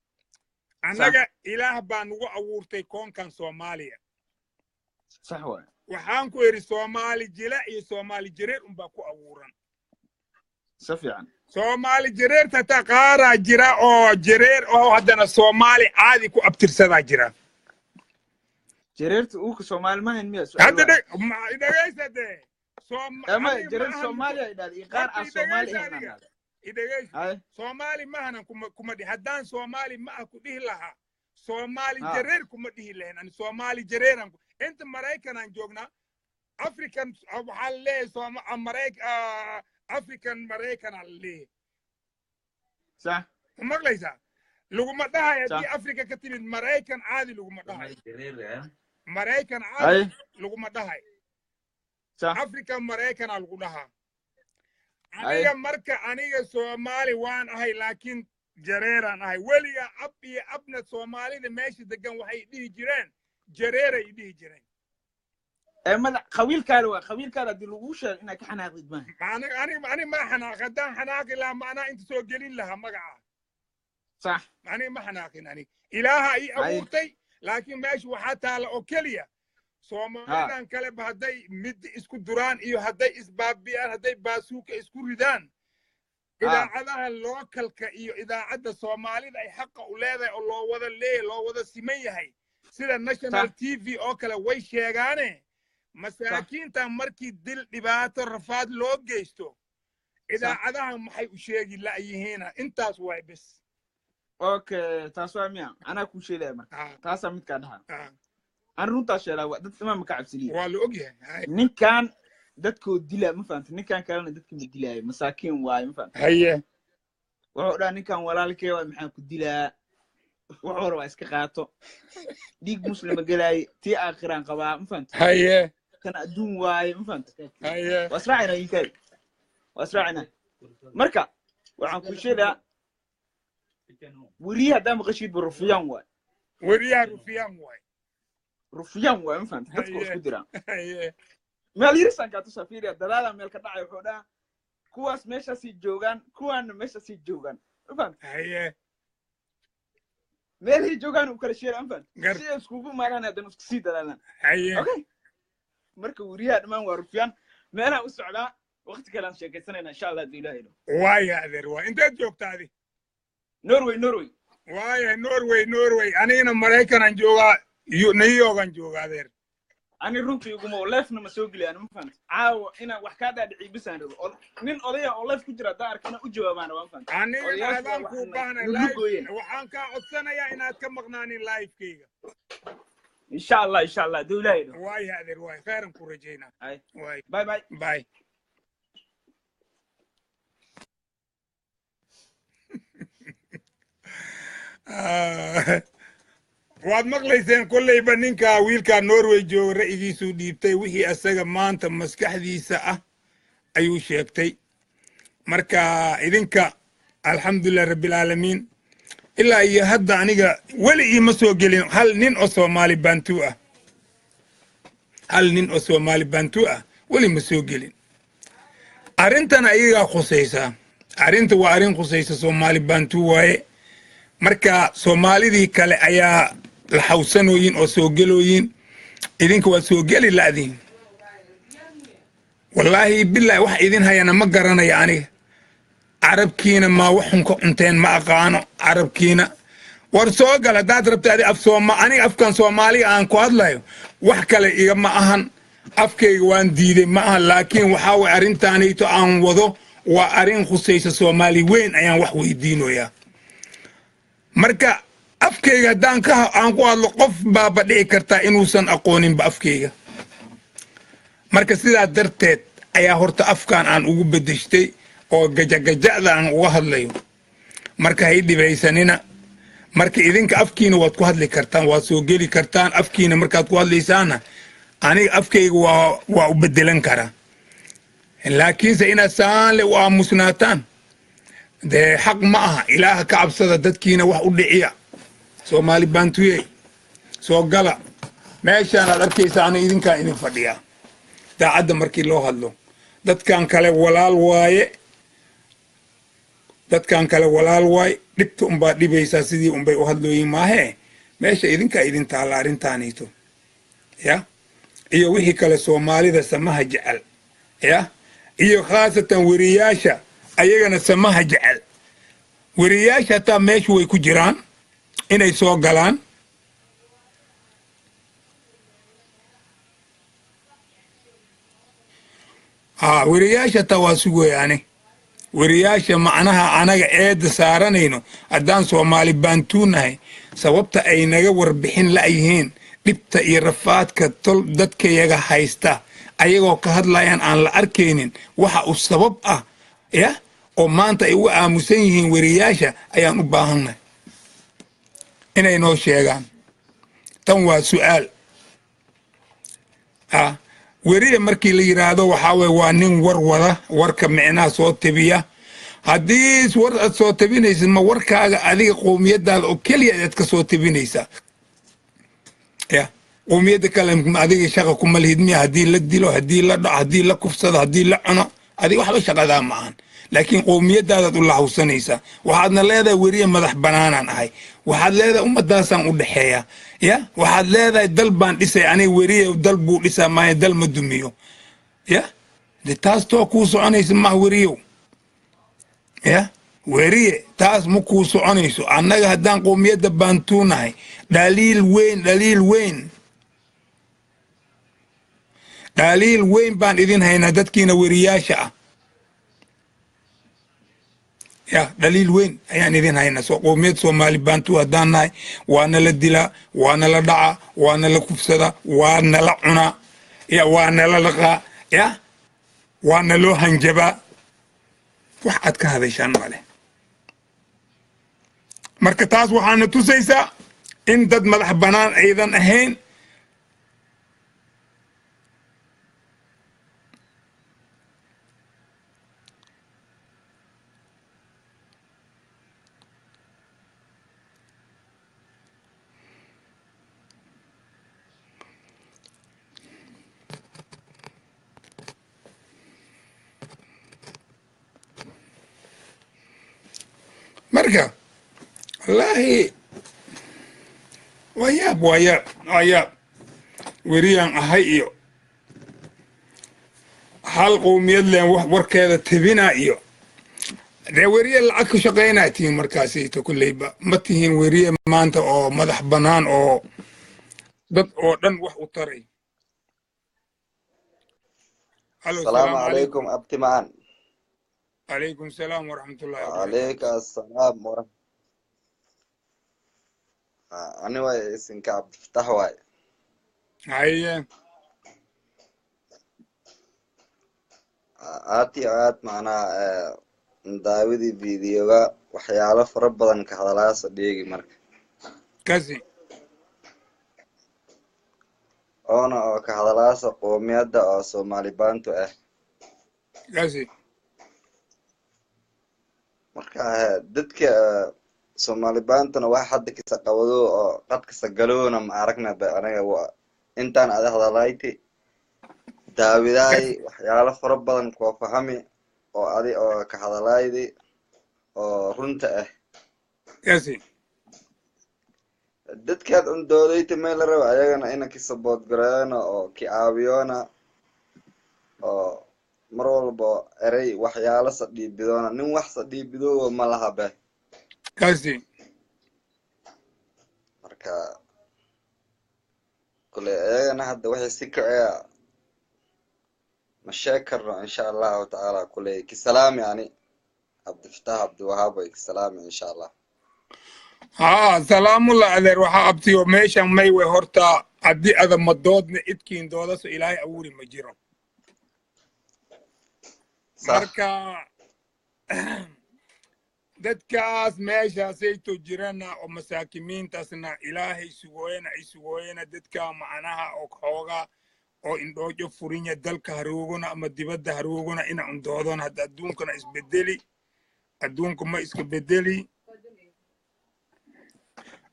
Annaga Ilaah baa nagu abuurtay koonkan Soomaaliya. Sax waay. Waxaan ku idhi Soomaali jila iyo Soomaali jareer unbaa ku abuuran. Si fiican. Soomaali jareerta hataa qaaraa jira oo jareer oo haddana Soomaali caadi ku abtirsadaa jira. Jareerta uuka Soomaali mahayn miya? Su'aal Hadda waay. Dhegaysa dee. Ama Aniga jareer ma ahan. Soomaaliya idhaahda iyo qaar Horta aan Soomaali idhegaysa ahayn aan adiga. dhahday. Idhegayso. Hay. Soomaali mahanan kuma dhihi. Haddaan Soomaali ma ah ku dhihi lahaa, Soomaali Ha. jareer kuma dhihi lahayn. Ani Soomaali jareeran inta Maraykanaan joognaa, African waxaa la leeyahay African Maraykanaa la leeyahay. Sax. Ma maqlaysaa? Laguma dhahayo haddii Sax. Africa ka timid Maraykan caadi laguma dhahayo, Maraykan caadi Hay. laguma dhahay. Sax. Africa Maraykanaa lagu dhahaa. Hay. Aniga marka aniga Soomaali waan ahay, laakiin jareeraan ahay. Weliga ab iyo abna Soomaalida meesha degan waxay dhihi jireen jareeray dhihi jireen. Ee madax qabiilkaada waa qabiilkaada, haddii lagu sheego inaad ka xanaaqdid maaha. Aniga ma xanaaq. Haddaan xanaaqi lahaa, macnaa inta soo gelin lahaa magaca. Sax. Aniga ma xanaaqin. Aniga Ilaaha ii Hay. abuurtay, laakiin meesha waxaa taala oo keliya Soomaalidan kaleba hadday mid isku duraan iyo hadday isbaabiyaan, hadday baasuuka isku ridaan, idaacadaha localka iyo idaacadda Soomaalida ay xaqa u leedahay oo loo wada leeyahay, loo wada siman yahay, sida National TV oo kale, way sheegaane. Masaakiintan markii dil, dhibaato, rafaad loo geysto, idaacadaha maxay u sheegi la'yihiina? Intaas waay bes. Okay, taas waa miya? Anaa kuu sheegaya marka. Taasaa midkaa dhaha. Aan runtaa sheelaa, waa dad imaam ka cabsiniya. Waa la ogyahay. Hay. Ninkan dadkoo dilaa, ma fahamta? Ninkan kalena dadka ma dilaayo, masaakiin waaye, ma fahamta? Haye. Wuxuu dhaha, "Ninkan walaalkee waay, maxaan ku dilaa? Wuxuu rabaa iska qaato, dhiig muslima gelaaye, tii aakhiraan qabaa," ma fahamta? Haye. Kan adduun waaye, ma fahamta? Haye. Waa israacinaa inkaadi, waa israacinaa. Marka waxaan ku sheegaa, weriye haddaa maqashiidba rufiyaan waay. Weriyaha rufiyaan waay. Rufiyaan waay, ma fahamta? Dadka Haye. isku diraan. Haye. Meel yarisan kaa tusaa, fiiriya, dadaala meel ka dhacay. Wuxuu dhaha, kuwaas meeshaasay joogaan, kuwaana meeshaasay joogaan, ma fahamta? Haye. Meelhay joogaan uu kala sheera, ma fahamta? Gar. Si ay iskugu imaadaan haddana isku sii dadaalaan. Haye. Okay, marka weriyaha dhammaan waa rufiyaan. Meelaan u socdaa, waqti kale aan sheekaysanayna insha Allah hadduu Ilaahay idho. Waaya adeer, waa inteed joogta adi? Norway, Norway. Waaya, Norway, Norway. Anigana Maraykanaan joogaa, New Yorkan joogaa adeer. Ani runtii iguma livena ma soo geliyaan, ma fahamta? Caawa inaan wax kaa dhaadhiciyo bisaan rabo. Nin odaya oo live ku jira haddaan arko inaan u jawaabaan rabaa, ma fahamta? Anigana Odayaashu waa adaan kuu waxna baahnay nulu live. Gooyeen. Waxaan kaa codsanayaa inaad ka maqnaanin livekeyga. Insha Allah, insha Allah hadduu Ilaahay idho. Waaya adeer, waay, khayran ku rajaynaa. Hay. Waay. Bye bye. Bye. Waad maqlayseen kolleyba ninka wiilka Norway jooga ra'yigiisuu dhiibtay. Wixii asaga maanta maskaxdiisa ah ayuu sheegtay. Marka idinka, alxamdulilah rabbilcaalamiin, ilaa iyo hadda aniga weli iima soo gelin hal nin oo Soomaali Bantu ah. Hal nin oo Soomaali Bantu ah weli ma soo gelin. Arrintan ayagaa khusaysaa. Arrinta waa arrin khusaysa Soomaali Bantu waaye. Marka Soomaalidii kale ayaa la xawsanooyin oo soo gelooyin, idinka waad soo geli la'diin. Wallaahi bilahi, wax idin hayana ma garanaya aniga. Carabkiina maa waxun ka cunteen? Ma aqaano carabkiina. War soo gal haddaad rabta adi af sooma. Aniga afkan Soomaaliga aan ku hadlayo wax kale igama ahan. Afkayga waan diiday ma ahan, laakiin waxaa way arrintaanayto aan wado waa arrin khusaysa Soomaali weyn ayaan wax weydiinoyaa marka. Afkayga haddaan ka aan ku hadlo, qof baaba dhici kartaa inuusan aqooninba afkayga. Marka sidaa darteed ayaa horta afkan aan ugu bedeshtay oo gajagaja'da aan uga hadlayo. Marka hay dhibaysanina. Marka idinka afkiina waad ku hadli kartaan, waad soo geli kartaan afkiina. Markaad ku hadlaysaana, aniga afkayga waa u bedelan karaa, laakiinse inaad saanle u aamusnaataan dee xaq ma aha. Ilaaha ka cabsada, dadkiina wax u dhiciya. Soomaali Baantuyey, soo gala. Meeshaan aad arkaysa ana idinkaan idin fadhiyaa. Daacadda markii loo hadlo, dadkan kale walaal waaye, dadkan kale walaal waaye. Dhibta unbaa dhibaysaa, sidii unbay u hadlooyin maahee. Meesha idinkaa idin taalla arrintaaniito ya iyo wixii kale Soomaalida samaha jecel ya, iyo khaasatan weriyaasha ayagana samaha jecel. Weriyaasha hataa meeshu way ku jiraan inay soo galaan. Ha, weriyaasha hataa waa sugayaane. Weriyaasha macnaha anaga eedda saaranayno haddaan Soomaali Baantuunahay, sababta ay naga warbixin la'yihiin dhibta iyo rafaadka tol dadkayaga haysta ayagoo ka hadlayaan aan la arkaynin, waxa uu sabab ah ya oo maanta ay uga aamusan yihiin weriyaasha ayaan u baahannahay inay noo sheegaan. Tan waa su'aal ah. Weriya markii la yidhaahdo, waxaa weye waa nin war wada, warka micnaha soo tabiya. Haddii war aad soo tabinaysid, ma warkaaga adiga qowmiyadaada oo keliya aad ka soo tabinaysaa ya? Qowmiyadda kale adiga shaqa kuma lihid miya? Haddii la dilo, haddii la dhaco, haddii la kufsado, haddii la cuno, adiga waxba shaqadaa ma ahan, laakiin qowmiyadaadaad u laxawsanaysaa. Waxaadna leedahay weriye madax banaanaan ahay, waxaad leedahay ummadaasaan u dhexeeya ya, waxaad leedahay dal baan dhisay aniga. Weriye dal buu dhisaa maayo, dal ma dumiyo ya. De taas too kuu soconaysa mah, weriyow ya. Weriye, taas ma kuu soconayso. Annaga haddaan qowmiyadda Baantuunahay, dhaliil weyn, dhaliil weyn, dhaliil weyn baan idin haynaa, dadkiina weriyaasha ah ya. Dhaliil weyn ayaan idin haynaa. Soo qowmiyad Soomaali Baantu haddaan nahay, waana la dilaa, waana la dhacaa, waana la kufsadaa, waana la cunaa ya, waana la laqaa ya, waana loo hanjabaa. Wax aad ka hadashaan male. Marka taas waxaana tusaysaa in dad madax bannaan aydan ahayn. Marka wallaahi waa yaab, waa yaab, waa yaab. Weriyaan ahay iyo hal qowmiyad leen wax warkeeda tebinaa iyo dee weriye lacag ku shaqaynaa tihiin. Markaasito kulleyba ma tihiin weriye maanta oo madax bannaan oo dad oo dhan wax u taray. Alo. السلام عليكم abti macan. Calaykum salaam waraxmatullahi wabarakatu. وعليك السلام ورحمة. Ani waay isinka Cabdifataax waay. Haye. Aad iyo aad macnaha daawadii videoga, waxyaalo fara badan ka hadalaasa dheegi marka. Kasi. Oona oo ka hadalaasa qoomiyadda oo Soomaali Baantu ah. Kasi. Marka dadka Soomaali Baantuna wax hadda kisa qabado oo qadkasa galoona ma aragna ba. Aniga waa intaan ada hadalayti daawidaay, waxyaalo fara badan kuwa fahami oo adi oo ka hadalaydi oo runta ah. Kasi. Dadkaad un doodayta meel la rabo ayagana ina ki support gareeyana oo ki caawiyona oo mar walba erey waxyaalo sadhiibidoona nin wax sadhiibidoowa ma laha be. Kasi. Marka kule ayagana hadda waxay si kacaya ma sheeg karno, insha Allahu tacaala. Kule kisalaami, ani Cabdifataax Cabdiwahaab way kisalaami, insha Allah. Haa, salaamullah adeer. Waxaa abtiyo meeshan may way horta haddii ada madoodna idkiin doodaso Ilaahay abuuri ma jiro. Sax. Marka dadkaas meeshaasayto jirana oo masaakimiintaasna Ilaahay sugooyana ay sugooyana dadka macnaha oo xoogaa oo indhoojo furinya dalka haroogona ama dibadda haroogona ina undoodon. Hadda adduunkana isbedeli, adduunka ma iska bedeli,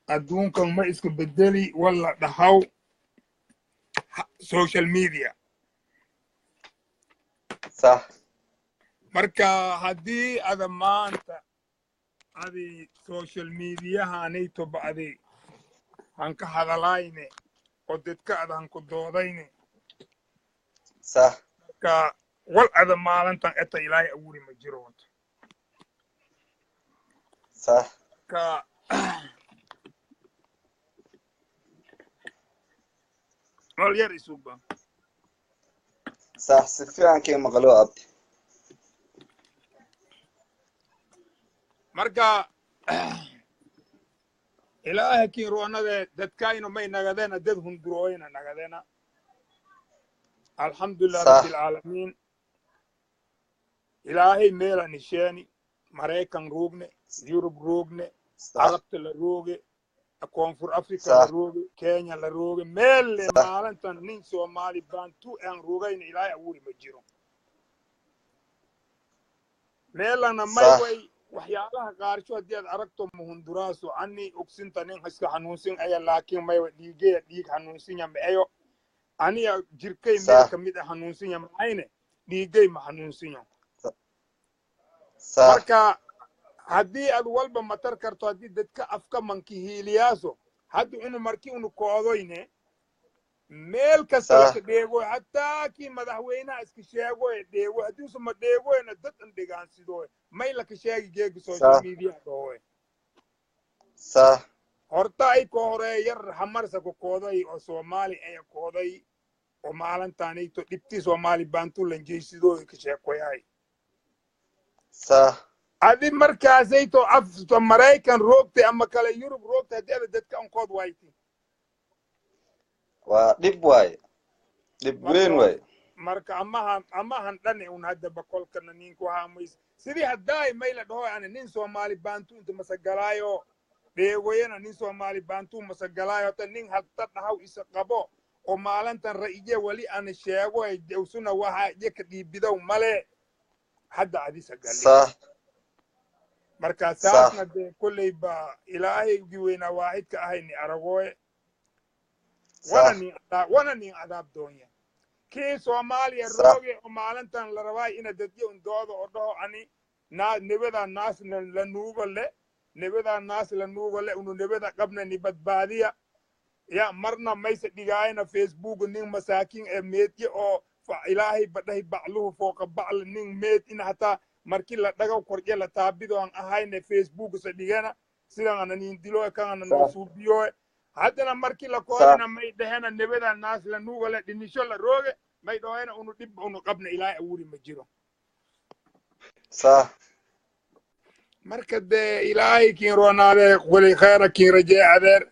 adduunkan ma iska bedeli walla dhahaw social media. Sax. Marka haddii ada maanta adi social mediahanaytoba adi hanka hadalayne oo dadka ada hanku doodayne. Sax. Marka wal ada maalintan eta Ilaahay abuuri ma jiro wato. Sax. Marka wal yar isuba. Sax, si fiican kii maqlo abti. Marka Ilaahay kiin ruwanade dadkayno may nagadena dad hundurooyna nagadena, alxamdulilah. Sax. Rabbilcaalamiin, Ilaahay meelan isheeni Maraykan roogne, Yurub roogne. Sax. Carabta la rooge, Koonfur Africa la Sax. rooge, Kenya la rooge, meelle. Sax. Maalintan nin Soomaali Bantu aan roogayna Ilaahay abuuri ma jiro meelana may. Sax. Way waxyaalaha qaarsho haddii aad aragto muhunduraaso ani ogsinta nin iska xanuunsin aya, laakiin may wa dhiigeya dhiig xanuunsinya ma-ayo aniya jirkay meel Sax. ka mid a xanuunsinya mahayne dhiigay ma xanuunsinyo. Sax. Marka haddii aad walba matar karto, haddii dadka afka mankihiiliyaaso hadda unu marki unu koodoyne meel kasta Sax. laka dheegoy, hataa kii madaxweynaha iska sheegoy dheego, haddiisu ma dheegoyna dad an dhegaansidooy may laka sheegi geegi social Sax. media dhoowe. Sax. Horta ay ka horee yar hamarsa ku kooday oo Soomaali aya kooday oo maalintaanayto dhibtii Soomaali Bantu lanjeysidooy ka sheekoyahay. Sax. Adi markaasayto af Maraykan roogtay ama kale Yurub roogtay, haddii ada dadka ankood wayti. Waa dhib waay, dhib weyn marka waay. Marka amahan amahan dhane un hadda bakolkana ninku haamays sidii haddaay may la dhaho ana nin Soomaali Bantu inta masagalaayo dheegoyana nin Soomaali Bantu masagalaayo hata nin hadda dhahaw isa qabo oo maalintan ra'iye wali ana sheego ay usuna waxa iye ka dhiibidow male hadda adisa gali. Sax. Marka Sax. saasna dee kolley ba Ilaahaygii weynaa waaxidka ahayni aragooye wana Sax. nin wana nin cadaab doonya kii Soomaaliya Sax. rooge oo maalintan la rabaa ina dadyo undooda oo dhaho ani naa nebadaa naas la nuugo le, nebadaa naas la nuugo le, unu nebada qabna ni badbaadiya ya marna mayse dhigaayana Facebook nin masaakiin ee meedye oo Ilaahay badhahi bacluhu fooqa bacl nin meed in hataa markii la dhagaw korje la taabido aan ahayne Facebook sa dhigana sidan ana nin dilo kan ana noo Sax. suubiyo. Haddana markii la Sax. koodina may dhehena nebada naas la nuugo le dhinisho la rooge may dhahoena unu dhib unu qabna Ilaahay abuuri ma jiro. Sax. Marka dee Ilaahay kiin roonaade koley khayra kiin rajee adeer,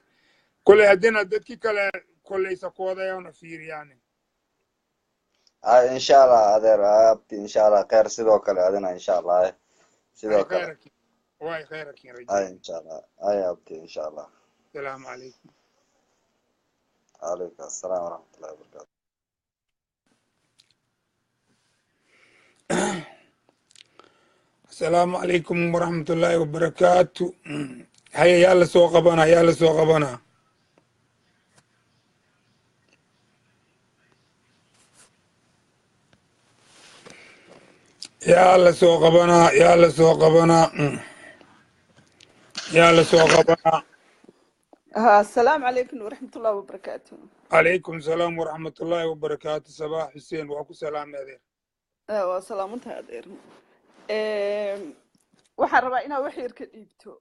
koley haddina dadkii kale koleysa koodayona fiiriyaane. Ay, insha Allah adeer abti, insha Allah khayr, sidoo kale adina insha Allah, ay ay sidoo kale. Khayra kiin waay, khayra kiin ay rajee. Insha Allah, ay abti, insha Allah. Asalaamu calaykum. Calaykum assalaam waraxmatullahi wabarakatu. Asalaamu calaykum waraxmatullaahi wabarakaatu. Haya, yaa la soo qabana, yaa la soo qabana? Yaa la soo qabanaa, yaa la soo qabanaa? Yaa la soo qabanaa? السلام عليكم ورحمة الله وبركاته. Calaykum salaam waraxmatullaahi wabarakaatu. Sabaax Xuseen, waa ku salaamay adeer. Waa salaamantahay adeer. Waxaan rabaa inaad wax yar ka dhiibto.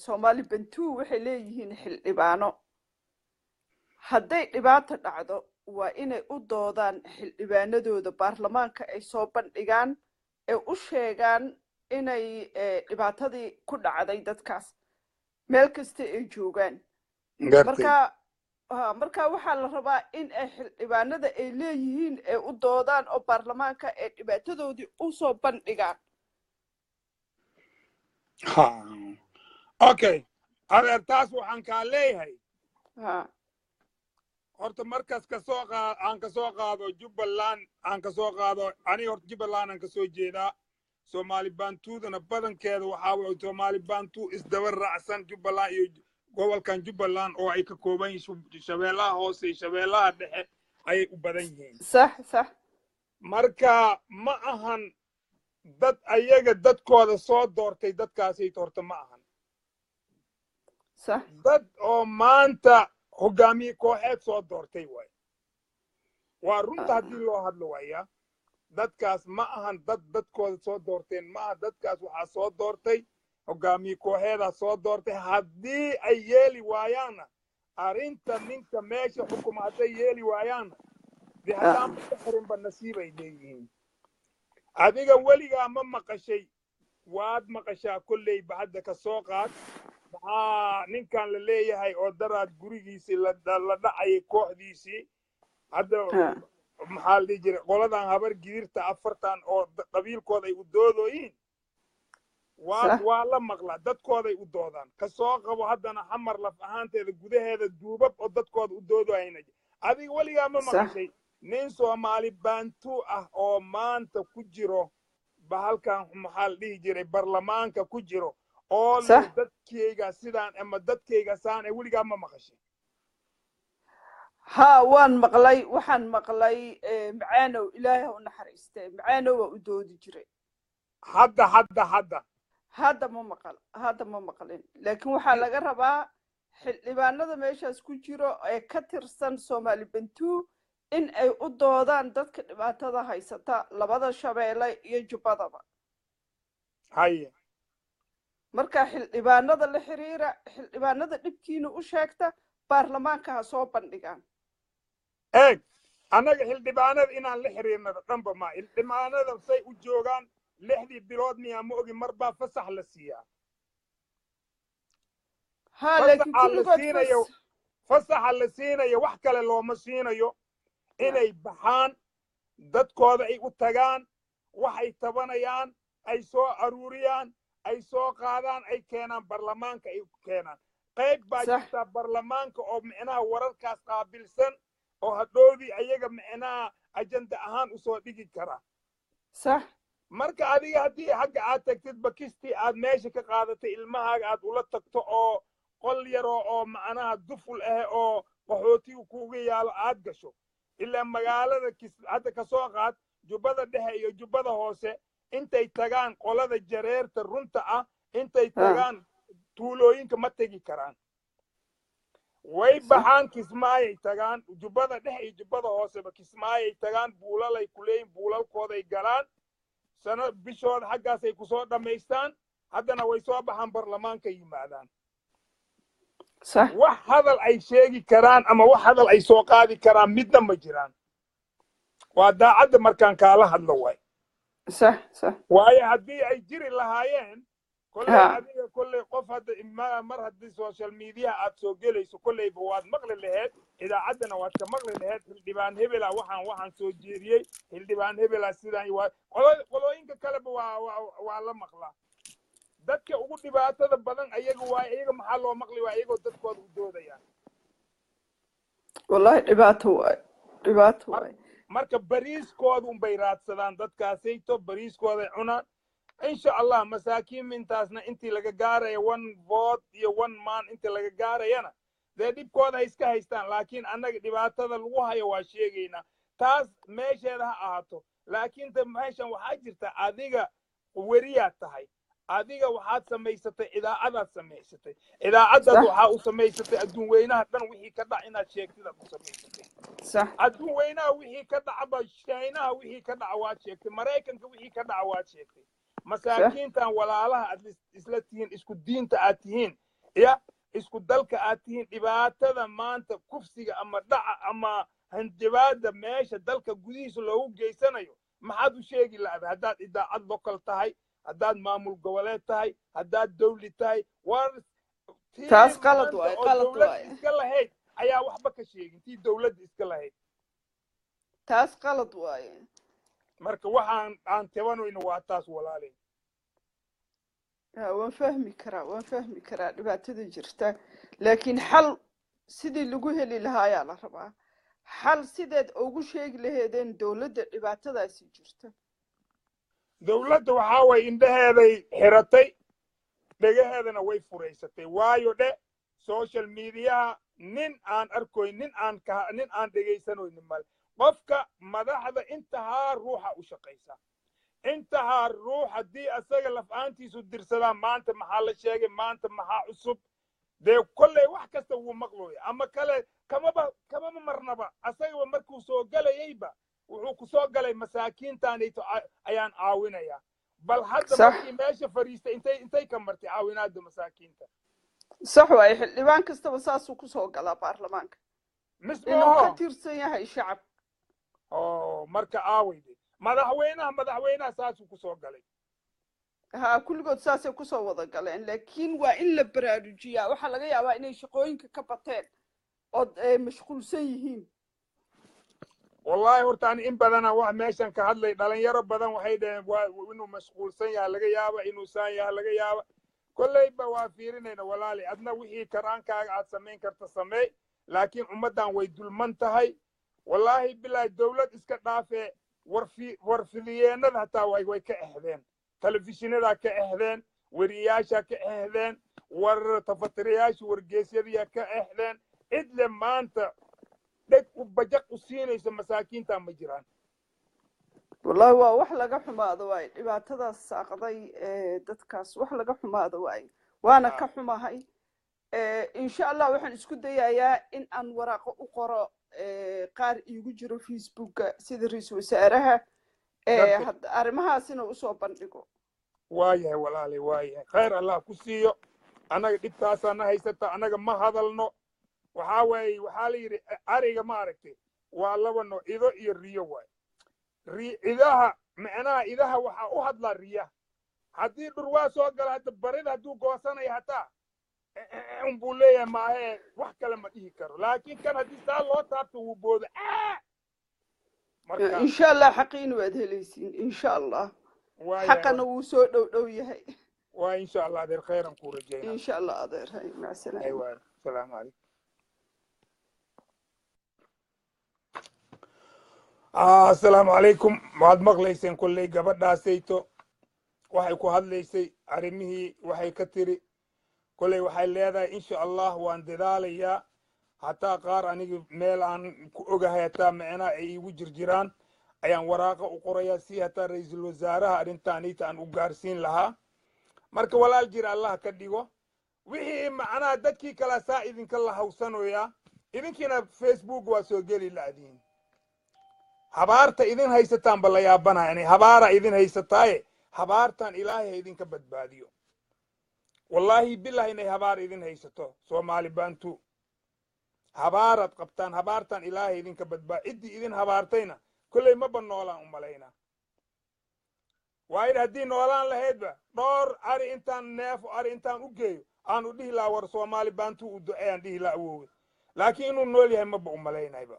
Soomaali Bantu waxay leeyihiin xildhibaano. Hadday dhibaato dhacdo waa inay u doodaan xildhibaanadooda baarlamaanka ay soo bandhigaan ee u sheegaan inay dhibaatadii ku dhacday dadkaas. Meel kasta ay joogaan. Gartay. Marka ha, marka waxaa la rabaa in ay xildhibaanada ay leeyihiin ee u doodaan oo baarlamaanka ee dhibaatadoodii usoo bandhigaan. Ha, okay, adeer, taas waxaan kaa leeyahay. Horta markas kasoo qaa aan kasoo qaado Jubbaland, aan kasoo qaado aniga horta Jubbaland aan kasoo jeedaa. Soomaali Bantuudana badankeeda waxaa waye Soomaali Bantu isdaba raacsan Jubbaland iyo gobolkan Jubbaland oo ay ka kooban yihiin Shabeellaha Hoose iyo Shabeellaha Dhexe ayay u badan yihiin. sax sax Marka ma ahan dad ayaga dadkooda soo doortay dadkaasay horta ma ahan. Dad oo maanta hogaamiye kooxeed soo doortay waay. Waa runta haddii loo hadlo waaya, dadkaas ma ahan dad dadkooda soo doorteen ma aha. Dadkaas waxaa soo doortay hogaamiye kooxeedaa soo doortay. Haddii ay yeeli waayaanna, arrinta ninka meesha xukuma hadday yeeli waayaanna, dee haddaan ka xirinba nasiib ay leeyihiin. Adiga weligaa ma maqashay? Waad maqashaa kolleyba. Hadda ka soo qaad, maxaa ninkan la leeyahay oo daraad gurigiisii la dhacayay kooxdiisii hadda, maxaa la dhihi jiray, qoladan Habar Gidirta afartan oo qabiilkooda ay u doodooyiin, waa waa la maqlaa dadkooday u doodaan. Ka soo qabo haddana Xamar laf ahaanteeda gudaheeda duubab oo dadkooda u doodayna. Adiga weligaa ma maqashay nin Soomaali Baantu ah oo maanta ku jiro bahalkan, maxaa la dhihi jiray, barlamaanka ku jiro oo leh dadkayga sidaan ama dadkayga saan ee? Weligaa ma maqashay? Ha, waan maqlay. Waxaan maqlay Macaanow, Ilaahay ha u naxariiste, Macaanow waa u doodi jiray. Hadda hadda hadda? Hadda ma maqal, hadda ma maqlin, laakiin waxaa laga rabaa xildhibaanada meeshaas ku jiro ee ka tirsan Soomaali Bantu in ay u doodaan dadka dhibaatada haysata labada Shabeelle iyo Jubbadaba. Marka xildhibaanada la xiriira, xildhibaanada dhibkiina u sheegta, baarlamaanka ha soo bandhigaan. Eeg, annaga xildhibaanada inaan la xiriirnada dhanba ma xildhibaanada say u joogaan 6dii bilood miyaa, ma ogi, mar baa fasax la siiyaa. Ha, laakiin Fasaxa la kulligood siinayo, fasaxa la siinayo wax kale looma siinayo, inay baxaan, dadkooda ay u tagaan, waxay tabanayaan ay soo aruuriyaan, ay soo qaadaan, ay keenaan barlamaanka, ay keenaan. Qayb baa jirta barlamaanka oo micnaha wararkaas qaabilsan oo hadhoodii ayaga micnaha ajanda ahaan usoo dhigi kara. Marka adiga haddii xagga aad tagtid, bakistii aad meesha ka qaadatay ilmahaaga aad ula tagto oo qol yaroo oo macnaha duful ah oo qaxootigu kuuga yaalo aad gasho, ilaa magaalada hadda kasoo qaad Jubbada Dhexe iyo Jubbada Hoose, intay tagaan qolada Jareerta runta ah, intay tagaan tuulooyinka ma tegi karaan. Way baxaan, Kismaayay tagaan. Jubbada Dhexe iyo Jubbada Hooseba Kismaayay tagaan, buulalay kuleeyihin, buulalkooday galaan, sano bishooda xaggaasay kusoo dhammaystaan. Haddana way soo baxaan, barlamaanka yimaadaan. Wax hadal ay sheegi karaan ama wax hadal ay soo qaadi karaan midna ma jiraan. Waa daacadda markaan kaala hadlo waay. sax sax Waayo haddii ay jiri lahaayeen kolley, adiga kolley qof hadda mar haddii social media aad soo gelayso, kolleyba waad maqli laheed, idaacaddana waad ka maqli laheed, xildhibaan hebela waxaan soo jeediyey, xildhibaan hebela sidaan. Waa qolooyinka kaleba waa la maqlaa. Dadka ugu dhibaatada badan ayaga waay. Iyaga maxaa loo maqli waa iyagoo dadkooda u doodayaan? Wallahi dhibaato waay, dhibaato waay. Marka bariiskooda unbay raadsadaan dadkaasayto, bariiskooday cunaan, insha Allah. Masaakiin intaasna intii laga gaaraya one vote iyo one man intii laga gaarayana, dee dhibkooda hay iska haystaan, laakiin annaga dhibaatada lagu hayo waa sheegaynaa. Taas meesheeda ha ahaato, laakiin de meeshan waxaa jirta, adiga weriyaad tahay, adiga waxaad samaysatay idaacadaad samaysatay, idaacaddaad waxaa u samaysatay adduun weynaha dhan wixii ka dhac inaad sheegtid aad u samaysatay. Adduun weynaha wixii ka dhacaba, Shiinaha wixii ka dhaca waad sheegtay, Maraykanka wixii ka dhaca waad sheegtay. Masaakiintan walaalaha aad isla tihiin, isku diinta aad tihiin, ya isku dalka aad tihiin, dhibaatada maanta kufsiga ama dhaca ama hanjabaada meesha dalka gudihiisa loogu geysanayo maxaad u sheegi la'da? Haddaad idaacad local tahay, haddaad maamul goboleed tahay, haddaad dawli tahay, war Tii Taas qalad maanta waaye, oo qalad dowladda waaye. iska lahayd ayaa waxba ka sheegin, tii dowladda iska lahayd. Taas qalad waaye. Marka waxaan aan tabanayno waa taas, walaalay. Ha, waan fahmi karaa, waan fahmi karaa dhibaatada jirta, laakiin xal sidii lagu heli lahaa ayaa la rabaa. Xal sideed ugu sheegi laheedeen dowladda dhibaatadaasi jirta? Dowladda waxaa waye indhaheeday xiratay, dhegaheedana way furaysatay. Waayo dhe, social mediaha nin aan arkoyn, nin aan ka nin aan dhegaysanaynin male. Qofka madaxda intahaa ruuxa u shaqaysa, intahaa ruux haddii asaga laf-aantiisu dirsadaa, maanta maxaa la sheegay, maanta maxaa cusub, dee kolley wax kasta wuu maqlooya ama kale kamaba marnaba. Asagaba markuu soo galayayba wuxuu ku soo galay masaakiintaanayto ayaan caawinayaa. Bal hadda markii meesha fadhiistay intay ka martay caawinaada masaakiinta? Sax waaye. Xildhibaan kastaba saasuu kusoo galaa baarlamaanka mis inuu ka maaho tirsan yahay shacab. Oo marka aaweyde madaxweynaha saasuu kusoo galay. Ha, kulligood saasay kusoo wada galeen, laakiin waa in la baraarujiyaa. Waxaa laga yaabaa inay shaqooyinka ka bateen ood ay mashquulsan yihiin. Wallahi horta ani in badana wax meeshan ka hadlay, dhalinyaro badan waxay dhaheen waa inuu mashquulsan yahay laga yaaba, inuu saan yahay laga yaaba. Kolleyba waa fiirinayna, walaali. Adna wixii karaankaaga aad samayn karta sameey, laakiin ummaddan way dulman tahay, wallaahi bilaahi. Dowlad iska dhaafee, warfidiyeennada hataa way ka exdeen, telefishinnadaa ka exdeen, weriyaashaa ka exdeen, war tafatirayaasha wargeysyadiyaa ka exdeen. Cidle maanta dheg u bajaq u siinayso masaakiinta ma jiraan. Wallahi waa wax laga xumaado waaye dhibaatadaas saaqday ee dadkaas, wax laga xumaado waaye, waana ka xumahay. Insha Allah waxaan isku dayayaa in aan waraaqo u qoro qaar iigu jiro Facebooka sida ra-iisul wasaaraha Gartay. Arrimahaasina usoo bandhigo. Waayahay walaalay, waayahay, khayr Allah ku siiyo. Annaga dhibtaasaana haysata, annaga ma hadalno. Waxaa waaye, waxaa la yidhi ariga ma aragtay waa laba nooc, ido iyo riyo waay. Idaha macnaha idaha waxaa u hadlaa riyaha. Haddii dhurwaa soo gala hadda barida hadduu goosanaya hataa unbuu leeyahay, maahee wax kale ma dhihi karo. Laakiin kan haddii saa loo taabto wuu boodo. Marka Insha Allah xaqiina waad helaysiin, insha Allah. Waayahay. Xaqana wuu soo dhow dhow yahay. Waa insha Allah adeer, khayran kuu rajaynaa. Insha Allah adeer, hay, mac salaama. Aywa, asalaamu calaykum. Asalaamu calaykum. Waad maqlayseen kolley gabadhaasayto waxay ku hadlaysay arrimihii, waxay ka tiri kolley waxay leedahay insha Allah waan dadaalayaa. Hataa qaar aniga meel aan ku ogahay hataa micnaha ay iigu jirjiraan ayaan waraaqa u qorayaa si hataa ra-iisul wasaaraha arrintaanita aan u gaarsiin lahaa. Marka walaal jira Allah ka dhigo. Wixii macnaha dadkii kala saa idinka la hawsanoyaa, idinkiina Facebook waa soo geli la'diin. Habaarta idin haysataan ba la yaabanaha, inay habaara idin haysataaye. Habaartan Ilaahay ha idinka badbaadiyo. Wallaahi bilahi inay habaar idin haysato, Soomaali Bantu habaaraad qabtaan. Habaartan Ilaahay idinka badbaad. Ciddii idin habaartayna kolley maba noolaan u malaynaa. Waa in haddii noolaan lahaydba dhowr ari intaan neefo ari intaan u geeyo aan u dhihi lahaa, war Soomaali Bantu u duceeyaan dhihi lahaa awoowe. Laakiin inuu nool yahay maba u malaynayba.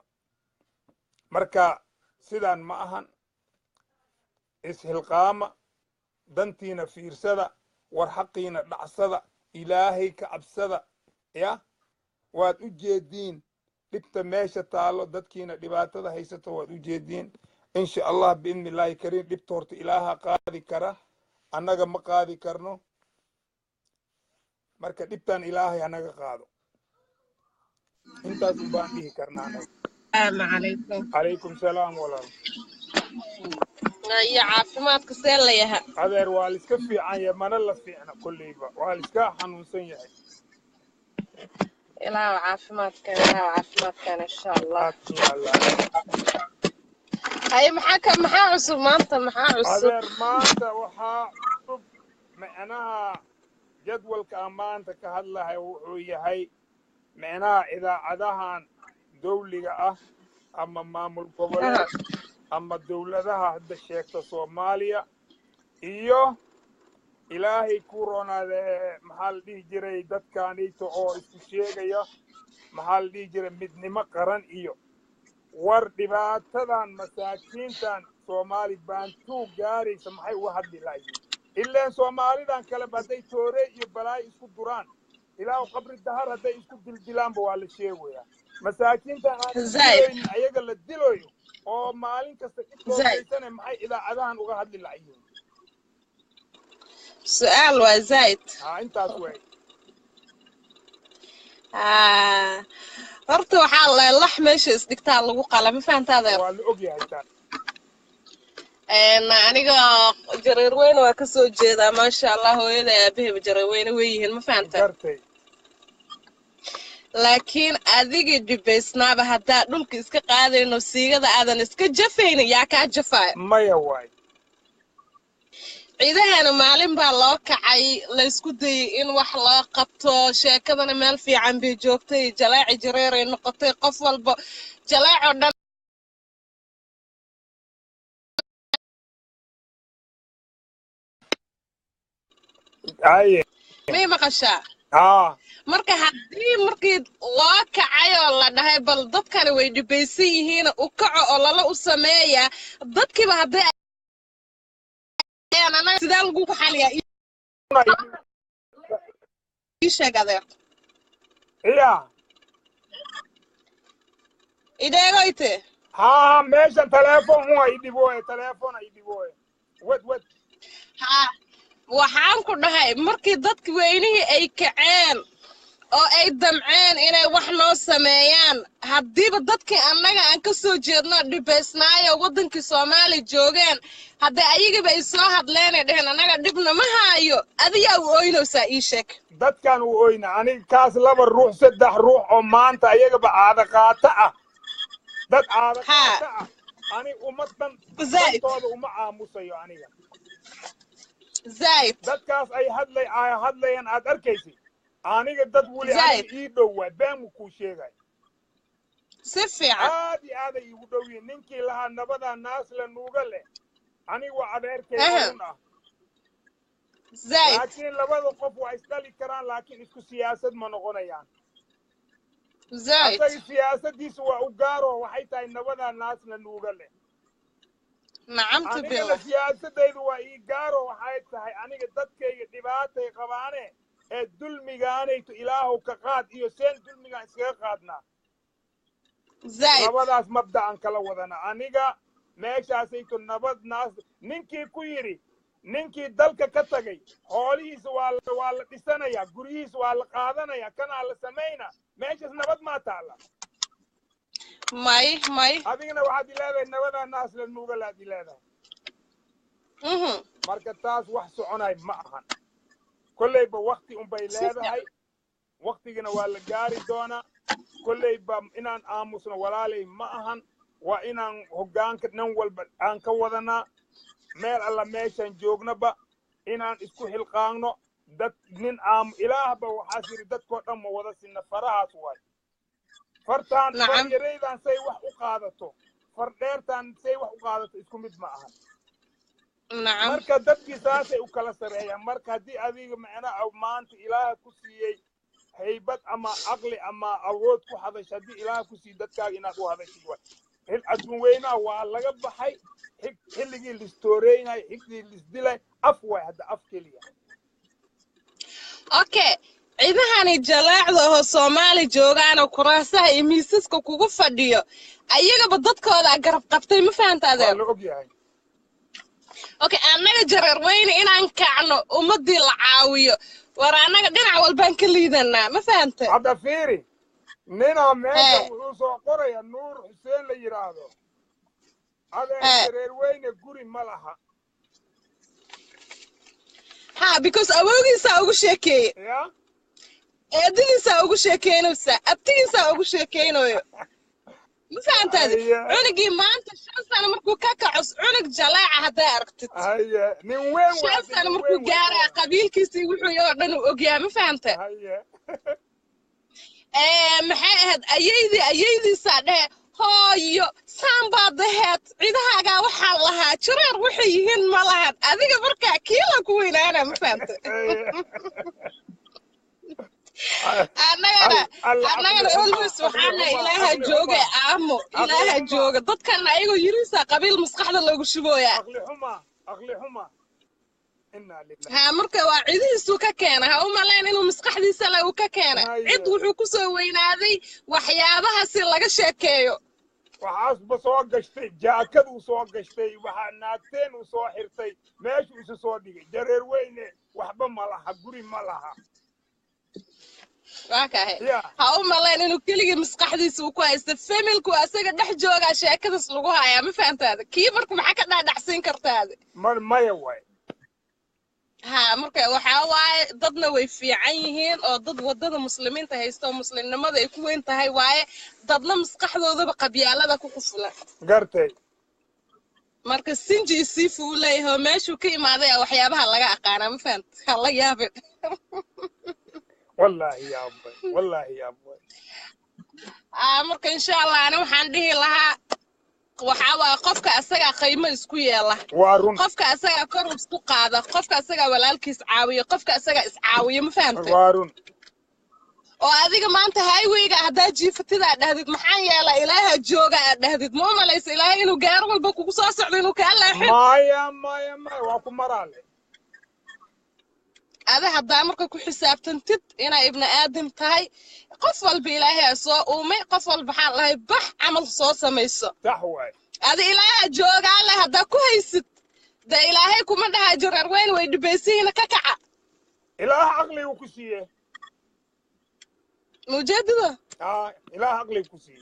Marka sidaan ma ahan. Isxilqaama, dantiina fiirsada, war xaqiina dhacsada, Ilaahay ka cabsada. Ya waad u jeediin dhibta meesha taalo, dadkiina dhibaatada haysato waad u jeediin. Insha Allah biidni illaahi kariim, dhibta horta Ilaaha qaadi kara, annaga ma qaadi karno. Marka dhibtan Ilaahay hanaga qaado, intaas un baan dhihi karnaa annaga. السلام عليكم. Calaykum salaam walaal. Iyo caafimaadka see la yaha? Adeer, waa la iska fiican yahay, mana la fiicna, kolleyba waa la iska xanuunsan yahay. Ilaahu caafimaadkan, ilaahu caafimaadkan, insha Allah. Aamin ya Allah. Haye, maxaa ka maxaa cusub maanta, maxaa cusub? Adeer, maanta waxaa cusub micnaha jadwalka aan maanta ka hadlahay wuxuu yahay micnaha idaacadahan dawliga ah ama maamul goboleed ama dowladaha hadda sheegta Soomaaliya iyo Ilaahay ku roonaade, maxaa la dhihi jiray, dadkaanito oo isku sheegaya, maxaa la dhihi jiray, midnimo qaran iyo war dhibaatadan masaakiintan Soomaali Baantuu gaaraysa maxay uga hadli laayihiin? Ileen Soomaalidan kaleba hadday toore iyo balaayo isku duraan, ilaahu Qabri Dahar hadday isku dildilaanba, waa la sheegayaa. Masaakiintan aan Zaid. isdilaynin, ayaga la dilayo oo maalin kasta dhib loo Zaid. geysanayo, maxay idaacadahan uga hadli laayihiin? Su-aal waa zaid. Ha, intaas way. Ah, horta waxaa la lax meesha isdhigtaa lagu qala, ma fahanta, adeer? Waa la ogyahay taas. Aniga Jareer Weyne waa kasoo jeedaa, maasha Allah. Hooyada aabaheba Jareer Weyne wey yihiin, ma fahanta? Gartay. Laakiin adigii dhibaysnaaba haddaa dhulka iska qaadayno, siigada aadan iska jafaynin, yaa kaa jafaayo? Maya waay. Ciidahana maalin baa loo kacay, laysku dayay in wax loo qabto. Sheekadana meel fiican bay joogtay, jalaaci jareeray noqotay, qof walba jalaacoo dhan. Haye. May maqashaa? Haa. Marka haddii markii loo kacay oo la dhahay bal dadkani way dhibaysan yihiin, u kaco oo lala u sameeya, dadkiiba hadday ayaan anaga sidee lagu xaliyaa? Ii sheeg, adeer. Ya. Idheegoyte. Haa, meeshan teleefon un ay dhibooye, teleefon ay dhibooye, wed wed. Haa, waxaan ku dhahay markii dadki weynihii ay kaceen oo ay damceen inay wax noo sameeyaan, haddiiba dadkii annaga aan ka soo jeedno dhibaysnaayo waddankii Soomaaliya joogeen, haddii ayagiiba ay soo hadleenay dheheen annaga dhibna ma haayo, adiyaa u ooynaysaa? Ii sheeg. Dadkan uu oyna aniga kaas laba ruux, saddex ruux oo maanta ayagaba caado qaata ah, dad caado qaata ah, aniga ummad dhan Zaid. dantooda uma aamusayo aniga. Zaid. Dadkaas ay hadlay ay hadlayaan aad arkaysid, aniga dad weli Zaid. aniga ii dhow waay, been kuu sheegay. Si fiican. Aad iyo aad ay iigu dhow yihiin. Ninkii lahaa nabadaa naasla nuuga leh, aniga waa adeerkay oo run ah. Zaid. Laakiin labada qof waa isdhali karaan, laakiin isku siyaasad ma noqonayaan. Zaid. Asaga siyaasadiisu waa u gaaro, waxay tahay nabadaa naasna nuuga leh. Nacamtu anigana billah. Siyaasadaydu waa ii gaaro, waxay tahay aniga dadkayga dhibaatay qabaane ee dulmigaanayto Ilaahow ka qaad iyo seen dulmigaan iskaga qaadnaa. Zaid. Labadaas mabda'an kala wadana aniga meeshaasayto. Nabad naas ninkii ku yidhi, ninkii dalka ka tagay xoolihiisa waa la dhisanayaa, guryihiisa waa la qaadanaya, kanaa la samaynaa, meeshaas nabad maa taala? May, may. Adigana waxaad i leedahay nabadaa naas la nuugalaad i leedahay. Marka taas wax soconay ma ahan. Kolleyba wakti unbay Si fiican. leedahay, waktigina waa la gaari doonaa. Kolleyba inaan aamusno, walaalay, ma ahan. Waa inaan hoggaanka nin walba aan ka wadanaa meel alla meeshaan joognaba, inaan isku xilqaanno. Dad nin aam Ilaahba waxaas yidhi dadkoo dhan ma wada sinna farahaas waay. Fartaan far Nacam. yaraydan say wax u qaadato, far dheertaan say wax u qaadato, isku mid ma ahan. Nacam. Marka dadkii saasay u kala sareeyaan. Marka haddii adiga macnaha maanta Ilaaha ku siiyey haybad ama caqli ama awood ku hadasho, haddii Ilaaha ku siiyey dadkaaga inaad u hadashid waay. Adduun weynaha waa laga baxay xilligii listooreynay, xilligii lisdilay. Af waay hadda, af keliya. Okay, cidahani jalaacda oo Soomaali joogaanoo kuraasaha iyo miisaska kugu fadhiyo, ayagaba dadkooda garab qabtay, ma fahanta, Waa adeer? la og yahay. Okay, annaga Jareer Weyne inaan kacno, ummadii la caawiyo, war annaga dhinac walbaan ka liidanaa, ma fahanta? Hadda fiiri, ninaa meesha Ee. wuxuu soo qoraya, Nuur Xuseen la yidhaahdo, adeer, Ee. Jareer Weyne guri ma laha. Ha, because awoogiisaa ugu sheekeeye. Ya. Eedadiisaa ugu sheekeynaysaa, abtigiisaa ugu sheekeynayo, ma fahantaadi? Haye. Cunugii maanta 5 sano markuu ka kaco, cunug jalaaca haddaa aragtid, Haye, nin weyn 5 waa sano nin markuu weyn waa. gaaraa, qabiilkiisii wuxuu oo dhan uu ogyahay, ma fahanta? Haye. Maxay ahayd, ayeydii ayeydiisaa dhehe, hooyo. Saan baad ahayd, cidahaagaa waxaa lahaa jareer waxay yihiin ma lahan adiga. Markaa kiila ku weynaana, ma fahamta? Annagana Alla annagana aqli xumaa, always aqli waxaana xumaa, ilaaha aqli jooga xumaa, aamo aqli ilaaha xumaa, jooga. Dadkan ayagoo yiriisa qabiil maskaxda loogu shubooyaa. Aqli xumaa, aqli xumaa, inaa lillahi. Ha, marka waa cidihiisuu ka keena. Ha u malayn inuu maskaxdiisa le uu ka keena cid. Haye. Wuxuu ku soo weynaaday waxyaabaha si laga sheekeeyo. Waxaasba soo gashtay, jaakaduu soo gashtay, waxaa naagteen uu soo xirtay, meeshuu isu soo dhigay jareer weyne. Waxba ma laha, guri ma laha. Waa kahay. Ya. Ha u malayn inuu keligii maskaxdiisa uu ku haysta. Familku asaga dhex joogaa sheekadaas lagu hayaa, ma fahantaada? Kii marka maxaa ka dhaadhacsiin kartaada? Ma maya waay. Ha, marka waxaa waaye dadna way fiican yihiin oo dad wadada muslimiinta haysta oo muslimnimada ay ku weyn tahay waaye, dadna maskaxdoodaba qabyaalada ku qufulan. Gartay. Marka sinji isiifu u leeyahay oo meeshuu ka imaaday aa waxyaabaha laga aqaanaa, ma fahant? Ha la yaabin. Wallaahi yaabay, wallaahi yaabay. Marka insha Allah ani waxaan dhihi lahaa waxaa waaye qofka asagaa qiimo isku yeela. Waa run. Qofka asagaa kor isku qaada, qofka asagaa walaalkiis caawiya, qofka asagaa iscaawiya, ma fahamtay? Waa run. Oo adiga maanta highwayga haddaa jiifatid aad dhahdid maxaan yeelaa, ilaaha jooga aad dhahdid, ma u malaysa ilaahay inuu gaar walba kugu soo socdo inuu kaa leexin? Maya, maya, maya, waa ku maraale. Ada haddaa marka ku xisaabtantid inaa ibni aadam tahay, qof walba ilaahay aa soo uumay, qof walba waxaan lahay bax camal soo samayso. Sax waay. Ada ilaaha joogaa leh haddaa ku haysid, dee ilaahay kuma dhahaa jareer weyn way dhibaysihiina ka kaca. Ilaah caqligu ku siiye. Mujeedada. Aa, ilaah caqligu ku siiye.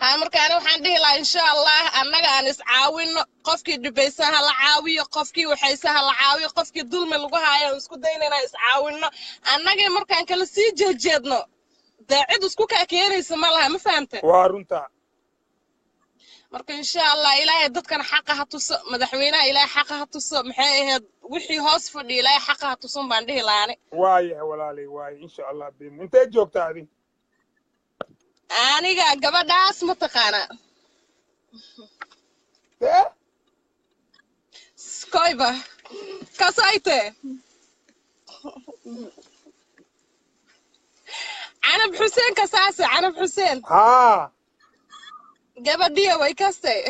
Ha, marka ani waxaan dhihi lahaa insha Allah annaga aan iscaawino. Qofkii dhibaysan ha la caawiyo, qofkii waxaysa ha la caawiyo, qofkii dulmi lagu haayo aan isku dayna inaan iscaawino. Annagii markaan kala sii jeejeedno, dee cid isku kaa keenaysa ma laha, ma fahamte? Waa runta. Marka insha Allah ilaahay dadkan xaqa ha tuso, madaxweynaha ilaahay xaqa ha tuso, maxay ahayd wixii hoos fadhiya ilaahay xaqa ha tusun baan dhihi lahaa ani. Waayahay walaalay, waaye, insha Allah. Bim, intee joogtaa adi? Aniga gabadhaas ma taqaanaa? Dee. Skoyba kasoyte Canab Xuseen kasaase, Canab Xuseen. Haa. Gabadhiya way kastay.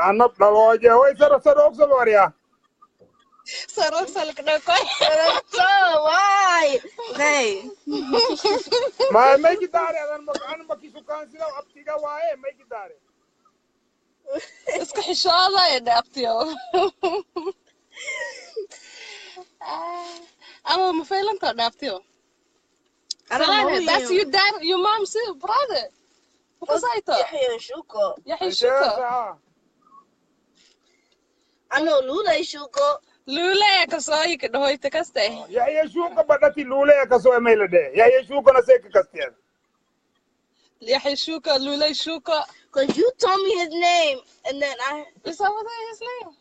Anab dhalooje way saro saro ogsado waryaa. Sarogsalkdhakoy. So why? Hey. May may gidaare adan an makisukaan sida abtiga waaye may gidaare. Iska xishooday dhaabtiyo ama ma faylantoo dhaabtiyo. I don't know Salane, that's him. your dad, your mom's brother. Makasayto. Yahya Shuko. Yaxya Shuko. Inteesa? I know Lule Shuko. Luulaya kasooyi ka dhahoyta kastay. Yahya shuuka badhati luulaya kasoo may la dhee yahya shuukana see ka kasteed. Yaxya Shuko, Luulay Shuko. Cause you told me his name, and then I Is that what his name?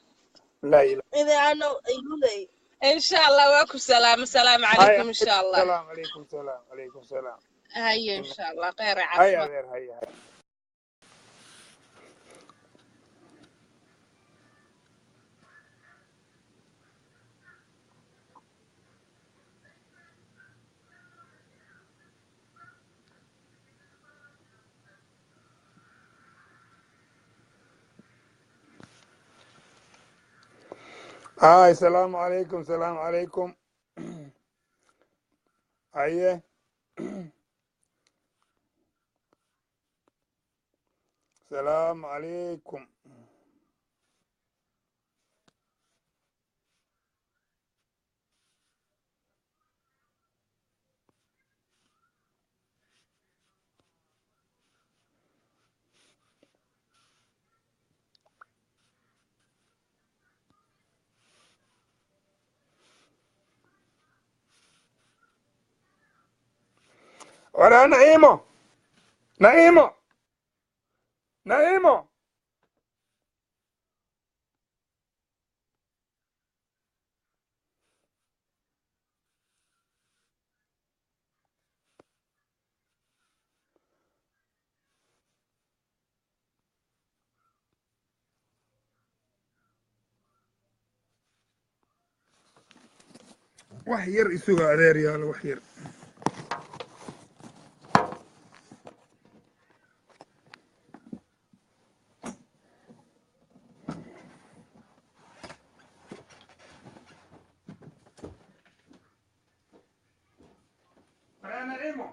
Laa ilaa. and then I know a Lule. Insha Allah waa ku salaam, asalaamu Haya. calaykum insha Allah. Salaam calaykum, salaam calaykum, salaam. Haye insha Allah, kheyr haya. caafimaad. Adeer, haya, haya. Ay, salaamu calaykum, salaamu calaykum. Haye, salaamu calaykum. Waraa Naciimo, Naciimo, Naciimo. Wax yar isuga, adeeryaal, wax yar. Imo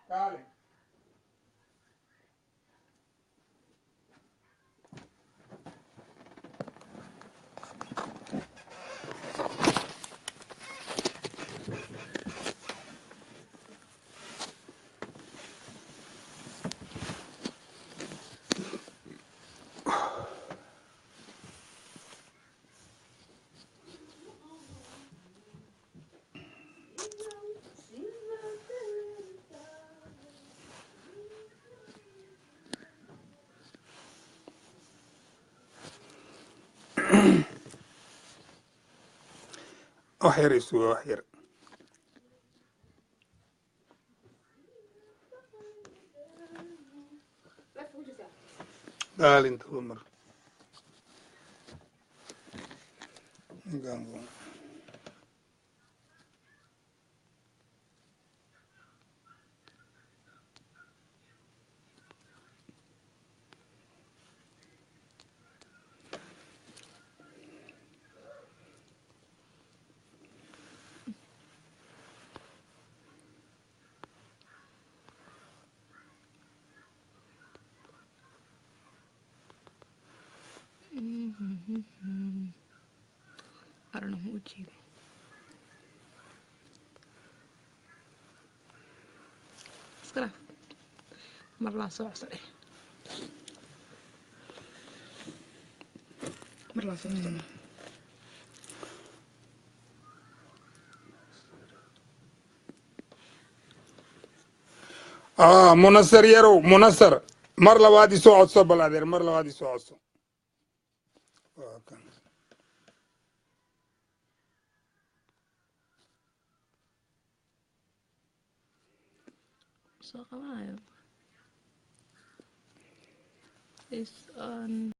kaale. Wax yar isuga, wax yar. Daalinta mar ninkaan. I don't know who ujeeda. Iska dhaaf, mar laa soo codsaday, mar laa soo codsaday. Ah, Munasar yarow, Munasar, mar labaad isoo codso bal, adeer, mar labaad isoo codso. Waa kan. Soo qabanayo is on.